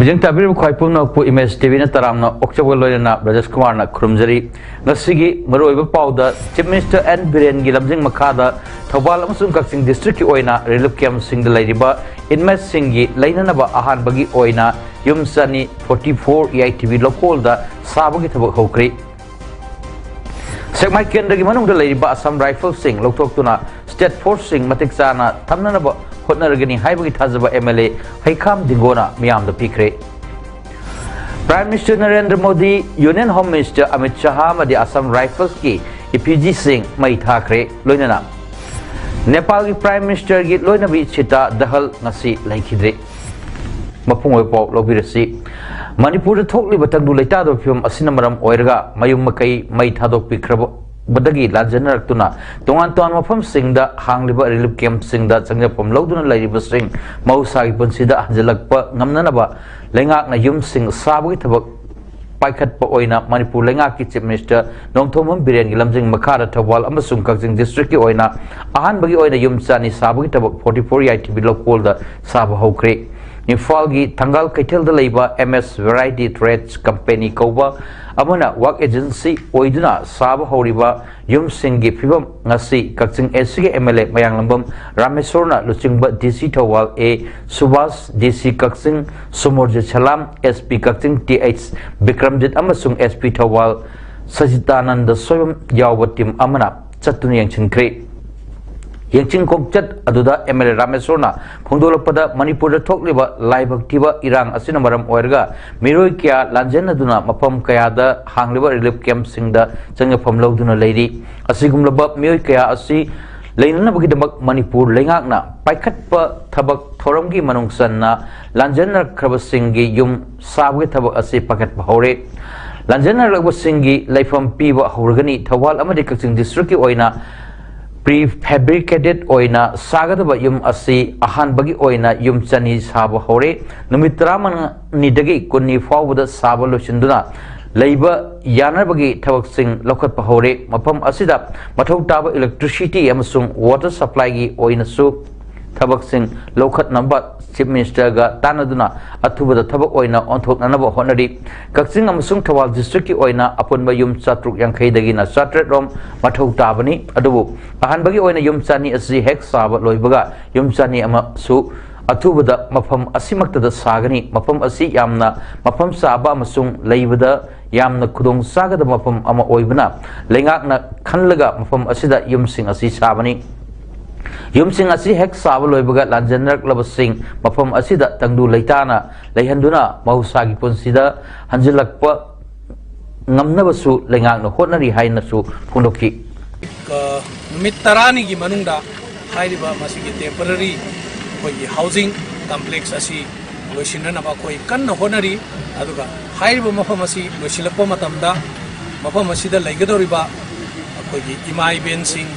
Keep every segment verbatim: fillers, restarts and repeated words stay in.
ꯃꯤꯖꯦꯡ ꯇꯥꯕꯤꯔꯤꯕ ꯈ꯭ꯋꯥꯏ ꯄꯨꯝꯅꯃꯛꯄꯨ ꯏꯃꯦꯖ ꯇꯤꯚꯤꯅ ꯇꯔꯥꯝꯅ ꯑꯣꯛꯆꯕꯒ ꯂꯣꯏꯅꯅ ꯕ꯭ꯔꯖꯦꯁ ꯀꯨꯃꯥꯔꯅ ꯈꯨꯔꯨꯝꯖꯔꯤ꯫ ꯉꯁꯤꯒꯤ ꯃꯔꯨꯑꯣꯏꯕ ꯄꯥꯎꯗ, ꯆꯤꯐ ꯃꯤꯅꯤꯁꯇꯔ ꯑꯦꯟ ꯕꯤꯔꯦꯟꯒꯤ ꯂꯝꯖꯤꯡ ꯃꯈꯥꯗ ꯊꯧꯕꯥꯜ ꯑꯃꯁꯨꯡ ꯀꯛꯆꯤꯡ ꯗꯤꯁꯇ꯭ꯔꯤꯛꯀꯤ ꯑꯣꯏꯅ ꯔꯤꯂꯤꯐ ꯀꯦꯝꯞꯁꯤꯡꯗ ꯂꯩꯔꯤꯕ ꯏꯟꯃꯦꯠꯁꯤꯡꯒꯤ ꯂꯩꯅꯅꯕ ꯑꯍꯥꯟꯕꯒꯤ ꯑꯣꯏꯅ ꯌꯨꯝ ꯆꯅꯤ ꯐꯣꯔꯇꯤ ꯐꯣꯔ ꯏ ꯑꯥꯏ ꯇꯤ ꯚꯤ ꯂꯧꯀꯣꯜꯗ ꯁꯥꯕꯒꯤ ꯊꯕꯛ ꯍꯧꯈ꯭ꯔꯦ꯫ ꯁꯦꯛꯃꯥꯏ ꯀꯦꯟꯗ꯭ꯔꯒꯤ ꯃꯅꯨꯡꯗ ꯂꯩꯔꯤꯕ ꯑꯁꯥꯝ ꯔꯥꯏꯐꯜꯁꯤꯡ ꯂꯧꯊꯣꯛꯇꯨꯅ ꯁ꯭ꯇꯦꯠ ꯐꯣꯔꯁꯁꯤꯡ ꯃꯇꯤꯛ ꯆꯥꯅ ꯊꯝꯅꯅꯕ ꯍꯣꯠꯅꯔꯒꯅꯤ ꯍꯥꯏꯕꯒꯤ ꯊꯥꯖꯕ ꯑꯦꯝ ꯑꯦꯜ ꯑꯦ ꯍꯩꯈꯥꯝ ꯗꯤꯡꯒꯣꯅ ꯃꯤꯌꯥꯝꯗ ꯄꯤꯈ꯭ꯔꯦ꯫ Prime minister Narendra Modi, union home minister Amit Shah ꯑꯃꯗꯤ ꯑꯁꯥꯝ ꯔꯥꯏꯐꯜꯁꯀꯤ ꯏ ꯄꯤ ꯖꯤꯁꯤꯡ ꯃꯩ ꯊꯥꯈ꯭ꯔꯦ꯫ ꯂꯣꯏꯅꯅ ꯅꯦꯄꯥꯜꯒꯤ ꯄ꯭ꯔꯥꯏꯝ ꯃꯤꯅꯤꯁꯇꯔꯒꯤ ꯂꯣꯏꯅꯕꯤ ꯁꯤꯇꯥ ꯗꯍꯜ ꯉꯁꯤ ꯂꯩꯈꯤꯗ꯭ꯔꯦ꯫ ꯃꯄꯨꯡ ꯑꯣꯏꯕ ꯄꯥꯎ ꯂꯧꯕꯤꯔꯁꯤ꯫ ꯃꯅꯤꯄꯨꯔꯗ ꯊꯣꯛꯂꯤꯕ ꯇꯪꯗꯨ ꯂꯩꯇꯥꯗꯕ ꯐꯤꯕꯝ ꯑꯁꯤꯅ ꯃꯔꯝ ꯑꯣꯏꯔꯒ ꯃꯌꯨꯝ ꯃꯀꯩ ꯃꯩ ꯊꯥꯗꯣꯛꯄꯤꯈ꯭ꯔꯕꯗꯒꯤ ꯂꯥꯟꯖꯦꯟꯅꯔꯛꯇꯨꯅ ꯇꯣꯉꯥꯟ ꯇꯣꯉꯥꯟꯕ ꯃꯐꯝꯁꯤꯡꯗ ꯍꯥꯡꯂꯤꯕ ꯔꯤꯂꯤꯐ ꯀꯦꯝꯞꯁꯤꯡꯗ ꯆꯪꯖꯐꯝ ꯂꯧꯗꯨꯅ ꯂꯩꯔꯤꯕꯁꯤꯡ ꯃꯍꯧꯁꯥꯒꯤ ꯄꯨꯟꯁꯤꯗ ꯍꯟꯖꯤꯜꯂꯛꯄ ꯉꯝꯅꯅꯕ ꯂꯩꯉꯥꯛꯅ ꯌꯨꯝꯁꯤꯡ ꯁꯥꯕꯒꯤ ꯊꯕꯛ ꯄꯥꯏꯈꯠꯄ ꯑꯣꯏꯅ ꯃꯅꯤꯄꯨꯔ ꯂꯩꯉꯥꯛꯀꯤ ꯆꯤꯐ ꯃꯤꯅꯤꯁꯇꯔ ꯅꯣꯡꯊꯣꯝꯕꯝ ꯕꯤꯔꯦꯟꯒꯤ ꯂꯝꯖꯤꯡ ꯃꯈꯥꯗ ꯊꯧꯕꯥꯜ ꯑꯃꯁꯨꯡ ꯀꯛꯆꯤꯡ ꯗꯤꯁꯇ꯭ꯔꯤꯛꯀꯤ ꯑꯣꯏꯅ ꯑꯍꯥꯟꯕꯒꯤ ꯑꯣꯏꯅ ꯌꯨꯝ ꯆꯅꯤ ꯁꯥꯕꯒꯤ ꯊꯕꯛ ꯐꯣꯔꯇꯤ ꯐꯣꯔ ꯌꯥꯏꯊꯤꯕꯤ ꯂꯧꯀꯣꯜꯗ ꯁꯥꯕ ꯍꯧꯈ꯭ꯔꯦ꯫ ꯏꯝꯐꯥꯜꯒꯤ ꯊꯪꯒꯥꯜ ꯀꯩꯊꯦꯜꯗ ꯂꯩꯕ ꯑꯦꯝ ꯑꯦꯁ ꯚꯦꯔꯥꯏꯇꯤ ꯇ꯭ꯔꯦꯗꯁ ꯀꯝꯄꯦꯅꯤ ꯀꯧꯕ ꯑꯃꯅ ꯋꯥꯛ ꯑꯦꯖꯦꯟꯁꯤ ꯑꯣꯏꯗꯨꯅ ꯁꯥꯕ ꯍꯧꯔꯤꯕ ꯌꯨꯝꯁꯤꯡꯒꯤ ꯐꯤꯕꯝ ꯉꯁꯤ ꯀꯛꯆꯤꯡ ꯑꯦ ꯁꯤꯒꯤ ꯑꯦꯝ ꯑꯦꯜ ꯑꯦ ꯃꯌꯥꯡꯂꯝꯕꯝ ꯔꯥꯃꯦꯁꯣꯔꯅ ꯂꯨꯆꯤꯡꯕ ꯗꯤ ꯁꯤ ꯊꯧꯕꯥꯜ ꯑꯦ ꯁꯨꯕꯥꯁ, ꯗꯤ ꯁꯤ ꯀꯛꯆꯤꯡ ꯁꯨꯃꯣꯔꯖꯤꯠ ꯁꯂꯥꯝ, ꯑꯦꯁ ꯄꯤ ꯀꯛꯆꯤꯡ ꯇꯤ ꯑꯩꯆ ꯕꯤꯀ꯭ꯔꯝꯖꯤꯠ ꯑꯃꯁꯨꯡ ꯑꯦꯁ ꯄꯤ ꯊꯧꯕꯥꯜ ꯁꯖꯤꯇꯥꯅꯟꯗ ꯁꯣꯏꯕꯝ ꯌꯥꯎꯕ ꯇꯤꯝ ꯑꯃꯅ ꯆꯠꯇꯨꯅ ꯌꯦꯡꯁꯤꯟꯈ꯭ꯔꯦ꯫ ꯌꯦꯡꯁꯤꯟ ꯈꯣꯡꯆꯠ ꯑꯗꯨꯗ ꯑꯦꯝ ꯑꯦꯜ ꯑꯦ ꯔꯥꯃꯦꯁꯣꯔꯅ ꯐꯣꯡꯗꯣꯛꯂꯛꯄꯗ, ꯃꯅꯤꯄꯨꯔꯗ ꯊꯣꯛꯂꯤꯕ ꯂꯥꯏꯕꯛ ꯊꯤꯕ ꯏꯔꯥꯡ ꯑꯁꯤꯅ ꯃꯔꯝ ꯑꯣꯏꯔꯒ ꯃꯤꯑꯣꯏ ꯀꯌꯥ ꯂꯥꯟꯖꯦꯟꯅꯗꯨꯅ ꯃꯐꯝ ꯀꯌꯥꯗ ꯍꯥꯡꯂꯤꯕ ꯔꯤꯂꯤꯐ ꯀꯦꯝꯞꯁꯤꯡꯗ ꯆꯪꯖꯐꯝ ꯂꯧꯗꯨꯅ ꯂꯩꯔꯤ꯫ ꯑꯁꯤꯒꯨꯝꯂꯕ ꯃꯤꯑꯣꯏ ꯀꯌꯥ ꯑꯁꯤ ꯂꯩꯅꯅꯕꯒꯤꯗꯃꯛ ꯃꯅꯤꯄꯨꯔ ꯂꯩꯉꯥꯛꯅ ꯄꯥꯏꯈꯠꯄ ꯊꯕꯛ ꯊꯧꯔꯝꯒꯤ ꯃꯅꯨꯡ ꯆꯟꯅ ꯂꯥꯟꯖꯦꯟꯅꯔꯛꯈ꯭ꯔꯕꯁꯤꯡꯒꯤ ꯌꯨꯝ ꯁꯥꯕꯒꯤ ꯊꯕꯛ ꯑꯁꯤ ꯄꯥꯏꯈꯠꯄ ꯍꯧꯔꯦ꯫ ꯂꯥꯟꯖꯦꯟꯅꯔꯛꯂꯕꯁꯤꯡꯒꯤ ꯂꯩꯐꯝ ꯄꯤꯕ ꯍꯧꯔꯒꯅꯤ꯫ ꯊꯧꯕꯥꯜ ꯑꯃꯗꯤ ꯀꯛꯆꯤꯡ district ꯀꯤ ꯑꯣꯏꯅ pre fabricated ꯑꯣꯏꯅ ꯁꯥꯒꯗꯕ ꯌꯨꯝ ꯑꯁꯤ ꯑꯍꯥꯟꯕꯒꯤ ꯑꯣꯏꯅ ꯌꯨꯝ ꯆꯅꯤ ꯁꯥꯕ ꯍꯧꯔꯦ꯫ ꯅꯨꯃꯤꯠ ꯇꯔꯥꯃꯉꯥꯅꯤꯗꯒꯤ ꯀꯨꯟꯅꯤ ꯐꯥꯎꯕꯗ ꯁꯥꯕ ꯂꯣꯏꯁꯤꯟꯗꯨꯅ ꯂꯩꯕ ꯌꯥꯅꯕꯒꯤ ꯊꯕꯛꯁꯤꯡ ꯂꯧꯈꯠꯄ ꯍꯧꯔꯦ꯫ ꯃꯐꯝ ꯑꯁꯤꯗ ꯃꯊꯧ ꯇꯥꯕ electricity ꯑꯃꯁꯨꯡ water supply ꯒꯤ ꯑꯣꯏꯅꯁꯨ ꯊꯕꯛꯁꯤꯡ ꯂꯧꯈꯠꯅꯕ Chief Minister ꯒ ꯇꯥꯟꯅꯗꯨꯅ ꯑꯊꯨꯕꯗ ꯊꯕꯛ ꯑꯣꯏꯅ ꯑꯣꯟꯊꯣꯛꯅꯅꯕ ꯍꯣꯠꯅꯔꯤ꯫ ꯀꯛꯆꯤꯡ ꯑꯃꯁꯨꯡ ꯊꯧꯕꯥꯜ district ꯀꯤ ꯑꯣꯏꯅ ꯑꯄꯨꯟꯕ ꯌꯨꯝ ꯆꯥꯇ꯭ꯔꯨꯛ ꯌꯥꯡꯈꯩꯗꯒꯤꯅ ꯆꯥꯇ꯭ꯔꯦꯠ ꯔꯣꯝ ꯃꯊꯧ ꯇꯥꯕꯅꯤ꯫ ꯑꯗꯨꯕꯨ ꯑꯍꯥꯟꯕꯒꯤ ꯑꯣꯏꯅ ꯌꯨꯝ ꯆꯅꯤ ꯑꯁꯤ ꯍꯦꯛ ꯁꯥꯕ ꯂꯣꯏꯕꯒ ꯌꯨꯝ ꯆꯅꯤ ꯑꯃꯁꯨ ꯑꯊꯨꯕꯗ ꯃꯐꯝ ꯑꯁꯤꯃꯛꯇꯗ ꯁꯥꯒꯅꯤ꯫ ꯃꯐꯝ ꯑꯁꯤ ꯌꯥꯝꯅ ꯃꯐꯝ ꯆꯥꯕ ꯑꯃꯁꯨꯡ ꯂꯩꯕꯗ ꯌꯥꯝꯅ ꯈꯨꯗꯣꯡ ꯆꯥꯒꯗꯕ ꯃꯐꯝ ꯑꯃ ꯑꯣꯏꯕꯅ ꯂꯩꯉꯥꯛꯅ ꯈꯜꯂꯒ ꯃꯐꯝ ꯑꯁꯤꯗ ꯌꯨꯝꯁꯤꯡ ꯑꯁꯤ ꯁꯥꯕꯅꯤ꯫ ꯌꯨꯝꯁꯤꯡ ꯑꯁꯤ ꯍꯦꯛ ꯁꯥꯕ ꯂꯣꯏꯕꯒ ꯂꯥꯟꯖꯦꯟꯅꯔꯛꯂꯕꯁꯤꯡ ꯃꯐꯝ ꯑꯁꯤꯗ ꯇꯪꯗꯨ ꯂꯩꯇꯥꯅ ꯂꯩꯍꯟꯗꯨꯅ ꯃꯍꯧꯁꯥꯒꯤ ꯄꯨꯟꯁꯤꯗ ꯍꯟꯖꯤꯜꯂꯛꯄ ꯉꯝꯅꯕꯁꯨ ꯂꯩꯉꯥꯛꯅ ꯍꯣꯠꯅꯔꯤ ꯍꯥꯏꯅꯁꯨ ꯐꯣꯡꯗꯣꯛꯈꯤ꯫ ꯑ, ꯅꯨꯃꯤꯠ ꯇꯔꯥꯅꯤꯒꯤ ꯃꯅꯨꯡꯗ ꯍꯥꯏꯔꯤꯕ ꯃꯁꯤꯒꯤ temporary ꯑꯩꯈꯣꯏꯒꯤ housing complex ꯑꯁꯤ ꯂꯣꯏꯁꯤꯟꯅꯅꯕ ꯑꯩꯈꯣꯏ ꯀꯟꯅ ꯍꯣꯠꯅꯔꯤ꯫ ꯑꯗꯨꯒ ꯍꯥꯏꯔꯤꯕ ꯃꯐꯝ ꯑꯁꯤ ꯂꯣꯏꯁꯤꯜꯂꯛꯄ ꯃꯇꯝꯗ ꯃꯐꯝ ꯑꯁꯤꯗ ꯂꯩꯒꯗꯧꯔꯤꯕ ꯑꯩꯈꯣꯏꯒꯤ ꯏꯃꯥ ꯏꯕꯦꯟꯁꯤꯡ,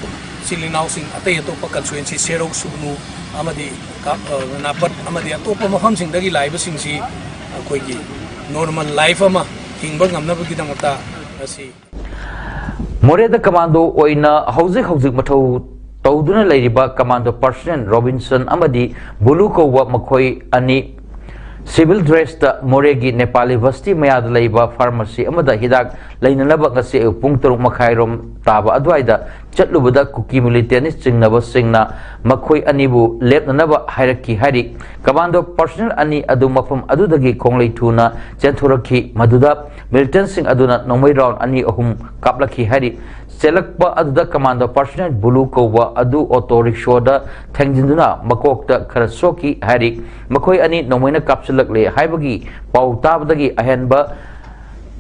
ꯏꯆꯤꯜ ꯏꯅꯥꯎꯁꯤꯡ, ꯑꯇꯩ ꯑꯇꯣꯞꯄ constituency, ꯁꯦꯔꯧ, ꯁꯨꯒꯅꯨ ꯑꯃꯗꯤ ꯀꯥ-, ꯑ, ꯅꯥꯄꯠ ꯑꯃꯗꯤ ꯑꯇꯣꯞꯄ ꯃꯐꯝꯁꯤꯡꯗꯒꯤ ꯂꯥꯛꯏꯕꯁꯤꯡꯁꯤ ꯑꯩꯈꯣꯏꯒꯤ normal life ꯑꯃ ꯍꯤꯡꯕ ꯉꯝꯅꯕꯒꯤꯗꯃꯛꯇ ꯉꯁꯤ ꯃꯣꯔꯦꯗ commando ꯑꯣꯏꯅ ꯍꯧꯖꯤꯛ ꯍꯧꯖꯤꯛ ꯃꯊꯧ ꯇꯧꯗꯨꯅ ꯂꯩꯔꯤꯕ commando personnel ꯔꯣꯕꯤꯟꯁꯟ ꯑꯃꯗꯤ ꯕꯨꯂꯨ ꯀꯧꯕ ꯃꯈꯣꯏ ꯑꯅꯤ civil dress ꯇ ꯃꯣꯔꯦꯒꯤ ꯅꯦꯄꯥꯂꯤ ꯕꯁꯇꯤ ꯃꯌꯥꯗ ꯂꯩꯕ pharmacy ꯑꯃꯗ ꯍꯤꯗꯥꯛ ꯂꯩꯅꯅꯕ ꯉꯁꯤ ꯑꯌꯨꯛ ꯄꯨꯡ ꯇꯔꯨꯛ ꯃꯈꯥꯏꯔꯣꯝ ꯇꯥꯕ ꯑꯗꯨꯋꯥꯏꯗ ꯆꯠꯂꯨꯕꯗ ꯀꯨꯀꯤ militant ꯆꯤꯡꯅꯕꯁꯤꯡꯅ ꯃꯈꯣꯏ ꯑꯅꯤꯕꯨ ꯂꯦꯞꯅꯅꯕ ꯍꯥꯏꯔꯛꯈꯤ ꯍꯥꯏꯔꯤ꯫ Commando personnel ꯑꯅꯤ ꯑꯗꯨ ꯃꯐꯝ ꯑꯗꯨꯗꯒꯤ ꯈꯣꯡꯂꯩ ꯊꯨꯅ ꯆꯦꯟꯊꯣꯔꯛꯈꯤ꯫ ꯃꯗꯨꯗ militant ꯁꯤꯡ ꯑꯗꯨꯅ ꯅꯣꯡꯃꯩ round ꯑꯅꯤ ꯑꯍꯨꯝ ꯀꯥꯞꯂꯛꯈꯤ ꯍꯥꯏꯔꯤ꯫ ꯆꯦꯜꯂꯛꯄ ꯑꯗꯨꯗ commando personnel ꯕꯨꯂꯨ ꯀꯧꯕ ꯑꯗꯨ auto rickshaw ꯗ ꯊꯦꯡꯖꯤꯟꯗꯨꯅ ꯃꯀꯣꯛꯇ ꯈꯔ ꯁꯣꯛꯈꯤ ꯍꯥꯏꯔꯤ꯫ ꯃꯈꯣꯏ ꯑꯅꯤ ꯅꯣꯡꯃꯩꯅ ꯀꯥꯞꯁꯤꯜꯂꯛꯂꯦ ꯍꯥꯏꯕꯒꯤ ꯄꯥꯎ ꯇꯥꯕꯗꯒꯤ ꯑꯍꯦꯟꯕ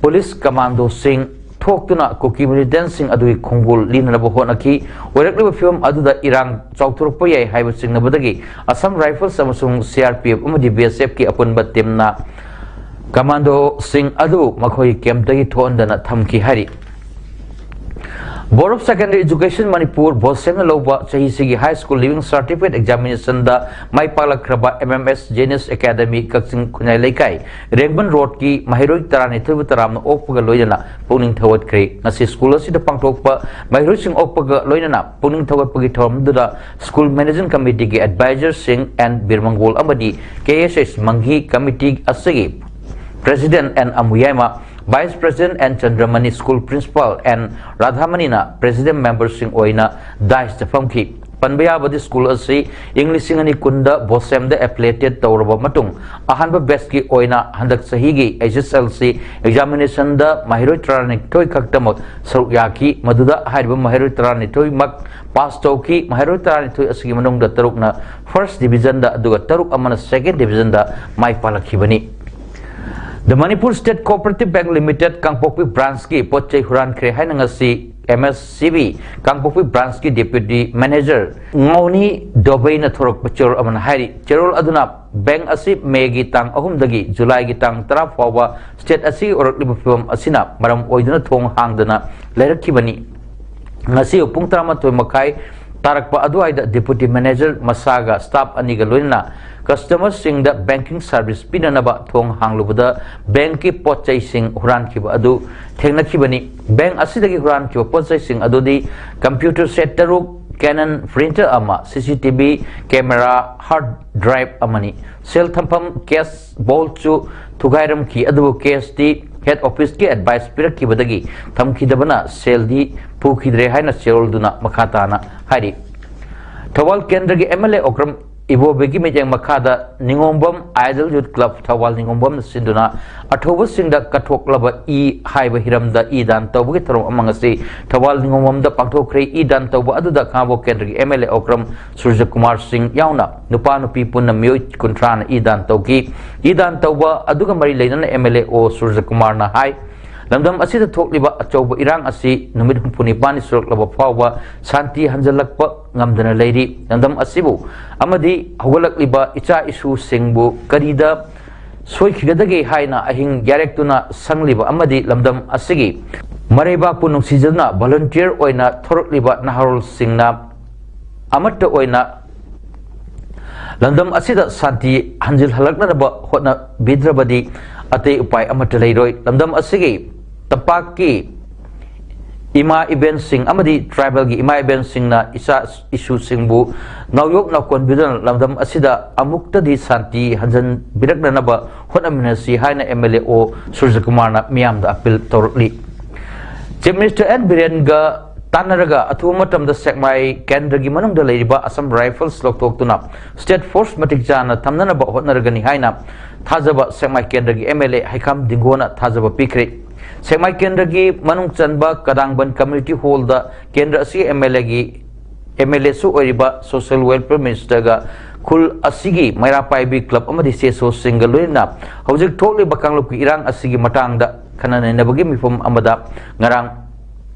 police commando ꯁꯤꯡ ꯊꯣꯛꯇꯨꯅ ꯀꯨꯀꯤ militantꯁꯤꯡ ꯑꯗꯨꯒꯤ ꯈꯣꯡꯒꯨꯜ ꯂꯤꯅꯅꯕ ꯍꯣꯠꯅꯈꯤ꯫ ꯑꯣꯏꯔꯛꯂꯤꯕ ꯐꯤꯕꯝ ꯑꯗꯨꯗ ꯏꯔꯥꯡ ꯆꯥꯎꯊꯣꯔꯛꯄ ꯌꯥꯏ ꯍꯥꯏꯕ ꯆꯤꯡꯅꯕꯗꯒꯤ Assam Rifles ꯑꯃꯁꯨꯡ C R P F ꯑꯃꯗꯤ B S Fꯀꯤ ꯑꯄꯨꯟꯕ teamꯅ commandoꯁꯤꯡ ꯑꯗꯨ ꯃꯈꯣꯏꯒꯤ campꯇꯒꯤ ꯊꯣꯛꯍꯟꯗꯅ ꯊꯝꯈꯤ ꯍꯥꯏꯔꯤ꯫ Board of Secondary Education Manipur BOSEMꯅ ꯂꯧꯕ ꯆꯍꯤꯁꯤꯒꯤ High School Leaving Certificate Examinationꯗ ꯃꯥꯏ ꯄꯥꯛꯂꯛꯈ꯭ꯔꯕ M M S Genius Academy ꯀꯛꯆꯤꯡ ꯈꯨꯟꯌꯥꯏ ꯂꯩꯀꯥꯏ ꯔꯦꯡꯕꯟ ꯔꯣꯗꯀꯤ ꯃꯍꯩꯔꯣꯏ ꯇꯔꯥꯅꯤꯊꯣꯏꯕꯨ ꯇꯔꯥꯝꯅ ꯑꯣꯛꯄꯒ ꯂꯣꯏꯅꯅ ꯄꯨꯛꯅꯤꯡ ꯊꯧꯒꯠꯈ꯭ꯔꯦ꯫ ꯉꯁꯤ school ꯑꯁꯤꯗ ꯄꯥꯡꯊꯣꯛꯄ ꯃꯍꯩꯔꯣꯏꯁꯤꯡ ꯑꯣꯛꯄꯒ ꯂꯣꯏꯅꯅ ꯄꯨꯛꯅꯤꯡ ꯊꯧꯒꯠꯄꯒꯤ ꯊꯧꯔꯝꯗꯨꯗ School Management Committeeꯒꯤ advisorꯁꯤꯡ N ꯕꯤꯔꯃꯪꯒꯣꯜ ꯑꯃꯗꯤ K S S ꯃꯪꯒꯤ committee ꯑꯁꯤꯒꯤ President N ꯑꯃꯨꯌꯥꯏꯃ, Vice President N ꯆꯟꯗ꯭ꯔꯃꯅꯤ, School Principal N ꯔꯥꯙꯥꯃꯅꯤꯅ President memberꯁꯤꯡ ꯑꯣꯏꯅ daisꯇ ꯐꯝꯈꯤ꯫ ꯄꯟꯕ ꯌꯥꯕꯗꯤ school ꯑꯁꯤ ꯏꯪ ꯂꯤꯁꯤꯡ ꯑꯅꯤ ꯀꯨꯟꯗ BOSEMꯗ affiliated ꯇꯧꯔꯕ ꯃꯇꯨꯡ ꯑꯍꯥꯟꯕ batchꯀꯤ ꯑꯣꯏꯅ ꯍꯟꯗꯛ ꯆꯍꯤꯒꯤ H S L C examinationꯗ ꯃꯍꯩꯔꯣꯏ ꯇꯔꯥꯅꯤꯊꯣꯏ ꯈꯛꯇꯃꯛ ꯁꯔꯨꯛ ꯌꯥꯈꯤ꯫ ꯃꯗꯨꯗ ꯍꯥꯏꯔꯤꯕ ꯃꯍꯩꯔꯣꯏ ꯇꯔꯥꯅꯤꯊꯣꯏꯃꯛ pass ꯇꯧꯈꯤ꯫ ꯃꯍꯩꯔꯣꯏ ꯇꯔꯥꯅꯤꯊꯣꯏ ꯑꯁꯤꯒꯤ ꯃꯅꯨꯡꯗ ꯇꯔꯨꯛꯅ first divisionꯗ ꯑꯗꯨꯒ ꯇꯔꯨꯛ ꯑꯃꯅ second divisionꯗ my ꯄꯥꯛꯂꯛꯈꯤꯕꯅꯤ꯫ The Manipur State Cooperative Bank Limited ꯀꯥꯡꯄꯣꯛꯄꯤ branchꯀꯤ ꯄꯣꯠ ꯆꯩ ꯍꯨꯔꯥꯟꯈ꯭ꯔꯦ ꯍꯥꯏꯅ ꯉꯁꯤ M S C B ꯀꯥꯡꯄꯣꯛꯄꯤ branchꯀꯤ deputy manager ꯉꯥꯎꯅꯤ ꯗꯣꯕꯩꯅ ꯊꯣꯔꯛꯄ ꯆꯦꯔꯣꯜ ꯑꯃꯅ ꯍꯥꯏꯔꯤ꯫ ꯆꯦꯔꯣꯜ ꯑꯗꯨꯅ bank ꯑꯁꯤ Mayꯒꯤ ꯇꯥꯡ ꯑꯍꯨꯝꯗꯒꯤ Julyꯒꯤ ꯇꯥꯡ ꯇꯔꯥ ꯐꯥꯎꯕ state ꯑꯁꯤꯒꯤ ꯑꯣꯏꯔꯛꯂꯤꯕ ꯐꯤꯕꯝ ꯑꯁꯤꯅ ꯃꯔꯝ ꯑꯣꯏꯗꯨꯅ ꯊꯣꯡ ꯍꯥꯡꯗꯅ ꯂꯩꯔꯛꯈꯤꯕꯅꯤ꯫ ꯉꯁꯤ ꯄꯨꯡ ꯇꯔꯥꯃꯥꯊꯣꯏ ꯃꯈꯥꯏ ꯇꯥꯔꯛꯄ ꯑꯗꯨꯋꯥꯏꯗ deputy manager ꯃꯁꯥꯒ staff ꯑꯅꯤꯒ ꯂꯣꯏꯅꯅ customerꯁꯤꯡꯗ banking service ꯄꯤꯅꯅꯕ ꯊꯣꯡ ꯍꯥꯡꯂꯨꯕꯗ bankꯀꯤ ꯄꯣꯠ ꯆꯩꯁꯤꯡ ꯍꯨꯔꯥꯟꯈꯤꯕ ꯑꯗꯨ ꯊꯦꯡꯅꯈꯤꯕꯅꯤ꯫ Bank ꯑꯁꯤꯗꯒꯤ ꯍꯨꯔꯥꯟꯈꯤꯕ ꯄꯣꯠ ꯆꯩꯁꯤꯡ ꯑꯗꯨꯗꯤ computer set ꯇꯔꯨꯛ, Canon printer ꯑꯃ, C C T V camera, hard drive ꯑꯃꯅꯤ꯫ ꯁꯦꯜ ꯊꯝꯐꯝ cash vaultꯁꯨ ꯊꯨꯒꯥꯏꯔꯝꯈꯤ, ꯑꯗꯨꯕꯨ caseꯇꯤ head officeꯀꯤ advice ꯄꯤꯔꯛꯈꯤꯕꯗꯒꯤ ꯊꯝꯈꯤꯗꯕꯅ ꯁꯦꯜꯗꯤ ꯄꯨꯈꯤꯗ꯭ꯔꯦ ꯍꯥꯏꯅ ꯆꯦꯔꯣꯜꯗꯨꯅ ꯃꯈꯥ ꯇꯥꯅ ꯍꯥꯏꯔꯤ꯫ ꯊꯧꯕꯥꯜ ꯀꯦꯟꯗ꯭ꯔꯒꯤ M L A ꯑꯣꯀ꯭ꯔꯝ ꯏꯕꯣꯕꯤꯒꯤ ꯃꯤꯠꯌꯦꯡ ꯃꯈꯥꯗ ꯅꯤꯉꯣꯝꯕꯝ Idol Youth Club ꯊꯧꯕꯥꯜ ꯅꯤꯉꯣꯝꯕꯝꯅ ꯁꯤꯟꯗꯨꯅ ꯑꯊꯧꯕꯁꯤꯡꯗ ꯀꯠꯊꯣꯛꯂꯕ ꯏ ꯍꯥꯏꯕ ꯍꯤꯔꯝꯗ ꯏ ꯗꯥꯟ ꯇꯧꯕꯒꯤ ꯊꯧꯔꯝ ꯑꯃ ꯉꯁꯤ ꯊꯧꯕꯥꯜ ꯅꯤꯉꯣꯝꯕꯝꯗ ꯄꯥꯡꯊꯣꯛꯈ꯭ꯔꯦ꯫ ꯏ ꯗꯥꯟ ꯇꯧꯕ ꯑꯗꯨꯗ ꯈꯥꯉꯕꯣꯛ ꯀꯦꯟꯗ꯭ꯔꯒꯤ M L A ꯑꯣꯀ꯭ꯔꯝ ꯁꯨꯔꯖꯀꯨꯃꯥꯔ ꯁꯤꯡ ꯌꯥꯎꯅ ꯅꯨꯄꯥ ꯅꯨꯄꯤ ꯄꯨꯟꯅ ꯃꯤꯑꯣꯏ ꯀꯨꯟꯊ꯭ꯔꯥꯅ ꯏ ꯗꯥꯟ ꯇꯧꯈꯤ꯫ ꯏ ꯗꯥꯟ ꯇꯧꯕ ꯑꯗꯨꯒ ꯃꯔꯤ ꯂꯩꯅꯅ M L A ꯑꯣ ꯁꯨꯔꯖꯀꯨꯃꯥꯔꯅ ꯍꯥꯏ, ꯂꯝꯗꯝ ꯑꯁꯤꯗ ꯊꯣꯛꯂꯤꯕ ꯑꯆꯧꯕ ꯏꯔꯥꯡ ꯑꯁꯤ ꯅꯨꯃꯤꯠ ꯍꯨꯝꯐꯨ ꯅꯤꯄꯥꯟꯅꯤ ꯁꯨꯔꯛꯂꯕ ꯐꯥꯎꯕ ꯁꯥꯟꯇꯤ ꯍꯟꯖꯤꯜꯂꯛꯄ ꯉꯝꯗꯅ ꯂꯩꯔꯤ꯫ ꯂꯝꯗꯝ ꯑꯁꯤꯕꯨ ꯑꯃꯗꯤ ꯍꯧꯒꯠꯂꯛꯂꯤꯕ ꯏꯆꯥ ꯏꯁꯨꯁꯤꯡꯕꯨ ꯀꯔꯤꯗ ꯁꯣꯏꯈꯤꯒꯗꯒꯦ ꯍꯥꯏꯅ ꯑꯍꯤꯡ ꯌꯥꯔꯦꯛꯇꯨꯅ ꯁꯪꯂꯤꯕ ꯑꯃꯗꯤ ꯂꯝꯗꯝ ꯑꯁꯤꯒꯤ ꯃꯔꯩꯕꯥꯛꯄꯨ ꯅꯨꯡꯁꯤꯖꯗꯨꯅ volunteer ꯑꯣꯏꯅ ꯊꯣꯔꯛꯂꯤꯕ ꯅꯍꯥꯔꯣꯜꯁꯤꯡꯅ ꯑꯃꯠꯇ ꯑꯣꯏꯅ ꯂꯝꯗꯝ ꯑꯁꯤꯗ ꯁꯥꯟꯇꯤ ꯍꯟꯖꯤꯜꯍꯜꯂꯛꯅꯅꯕ ꯍꯣꯠꯅꯕꯤꯗ꯭ꯔꯕꯗꯤ ꯑꯇꯩ ꯎꯄꯥꯏ ꯑꯃꯠꯇ ꯂꯩꯔꯣꯏ꯫ ꯂꯝꯗꯝ ꯑꯁꯤꯒꯤ ꯇꯝꯄꯥꯛꯀꯤ ꯏꯃꯥ ꯏꯕꯦꯟꯁꯤꯡ ꯑꯃꯗꯤ tribalꯒꯤ ꯏꯃꯥ ꯏꯕꯦꯟꯁꯤꯡꯅ ꯏꯆꯥ ꯏꯁꯨꯁꯤꯡꯕꯨ ꯉꯥꯎꯌꯣꯛ ꯅꯥꯎꯀꯣꯟꯕꯤꯗꯨꯅ ꯂꯝꯗꯝ ꯑꯁꯤꯗ ꯑꯃꯨꯛꯇꯗꯤ ꯁꯥꯟꯇꯤ ꯍꯟꯖꯤꯟꯕꯤꯔꯛꯅꯅꯕ ꯍꯣꯠꯅꯃꯤꯟꯅꯁꯤ ꯍꯥꯏꯅ MLAO ꯁꯨꯔꯖꯀꯨꯃꯥꯔꯅ ꯃꯤꯌꯥꯝꯗ appeal ꯇꯧꯔꯛꯂꯤ꯫ Chief Minister N ꯕꯤꯔꯦꯟꯒ ꯇꯥꯟꯅꯔꯒ ꯑꯊꯨꯕ ꯃꯇꯝꯗ ꯁꯦꯛꯃꯥꯏ ꯀꯦꯟꯗ꯭ꯔꯒꯤ ꯃꯅꯨꯡꯗ ꯂꯩꯔꯤꯕ Assam Rifles ꯂꯧꯊꯣꯛꯇꯨꯅ state force ꯃꯇꯤꯛ ꯆꯥꯅ ꯊꯝꯅꯅꯕ ꯍꯣꯠꯅꯔꯒꯅꯤ ꯍꯥꯏꯅ ꯊꯥꯖꯕ ꯁꯦꯛꯃꯥꯏ ꯀꯦꯟꯗ꯭ꯔꯒꯤ MLA ꯍꯩꯈꯥꯝ ꯗꯤꯡꯒꯣꯅ ꯊꯥꯖꯕ ꯄꯤꯈ꯭ꯔꯦ꯫ ꯁꯦꯛꯃꯥꯏ ꯀꯦꯟꯗ꯭ꯔꯒꯤ ꯃꯅꯨꯡ ꯆꯟꯕ ꯀꯗꯥꯡꯕꯟ Community Hallꯗ ꯀꯦꯟꯗ꯭ꯔ ꯑꯁꯤꯒꯤ MLAꯒꯤ MLAꯁꯨ ꯑꯣꯏꯔꯤꯕ Social Welfare Ministerꯒ ꯈꯨꯜ ꯑꯁꯤꯒꯤ ꯃꯩꯔꯥ ꯄꯥꯏꯕꯤ club ꯑꯃꯗꯤ CSOꯁꯤꯡꯒ ꯂꯣꯏꯅꯅ ꯍꯧꯖꯤꯛ ꯊꯣꯛꯂꯤꯕ ꯀꯥꯡꯂꯨꯞꯀꯤ ꯏꯔꯥꯡ ꯑꯁꯤꯒꯤ ꯃꯇꯥꯡꯗ ꯈꯟꯅ ꯅꯩꯅꯕꯒꯤ ꯃꯤꯐꯝ ꯑꯃꯗ ꯉꯔꯥꯡ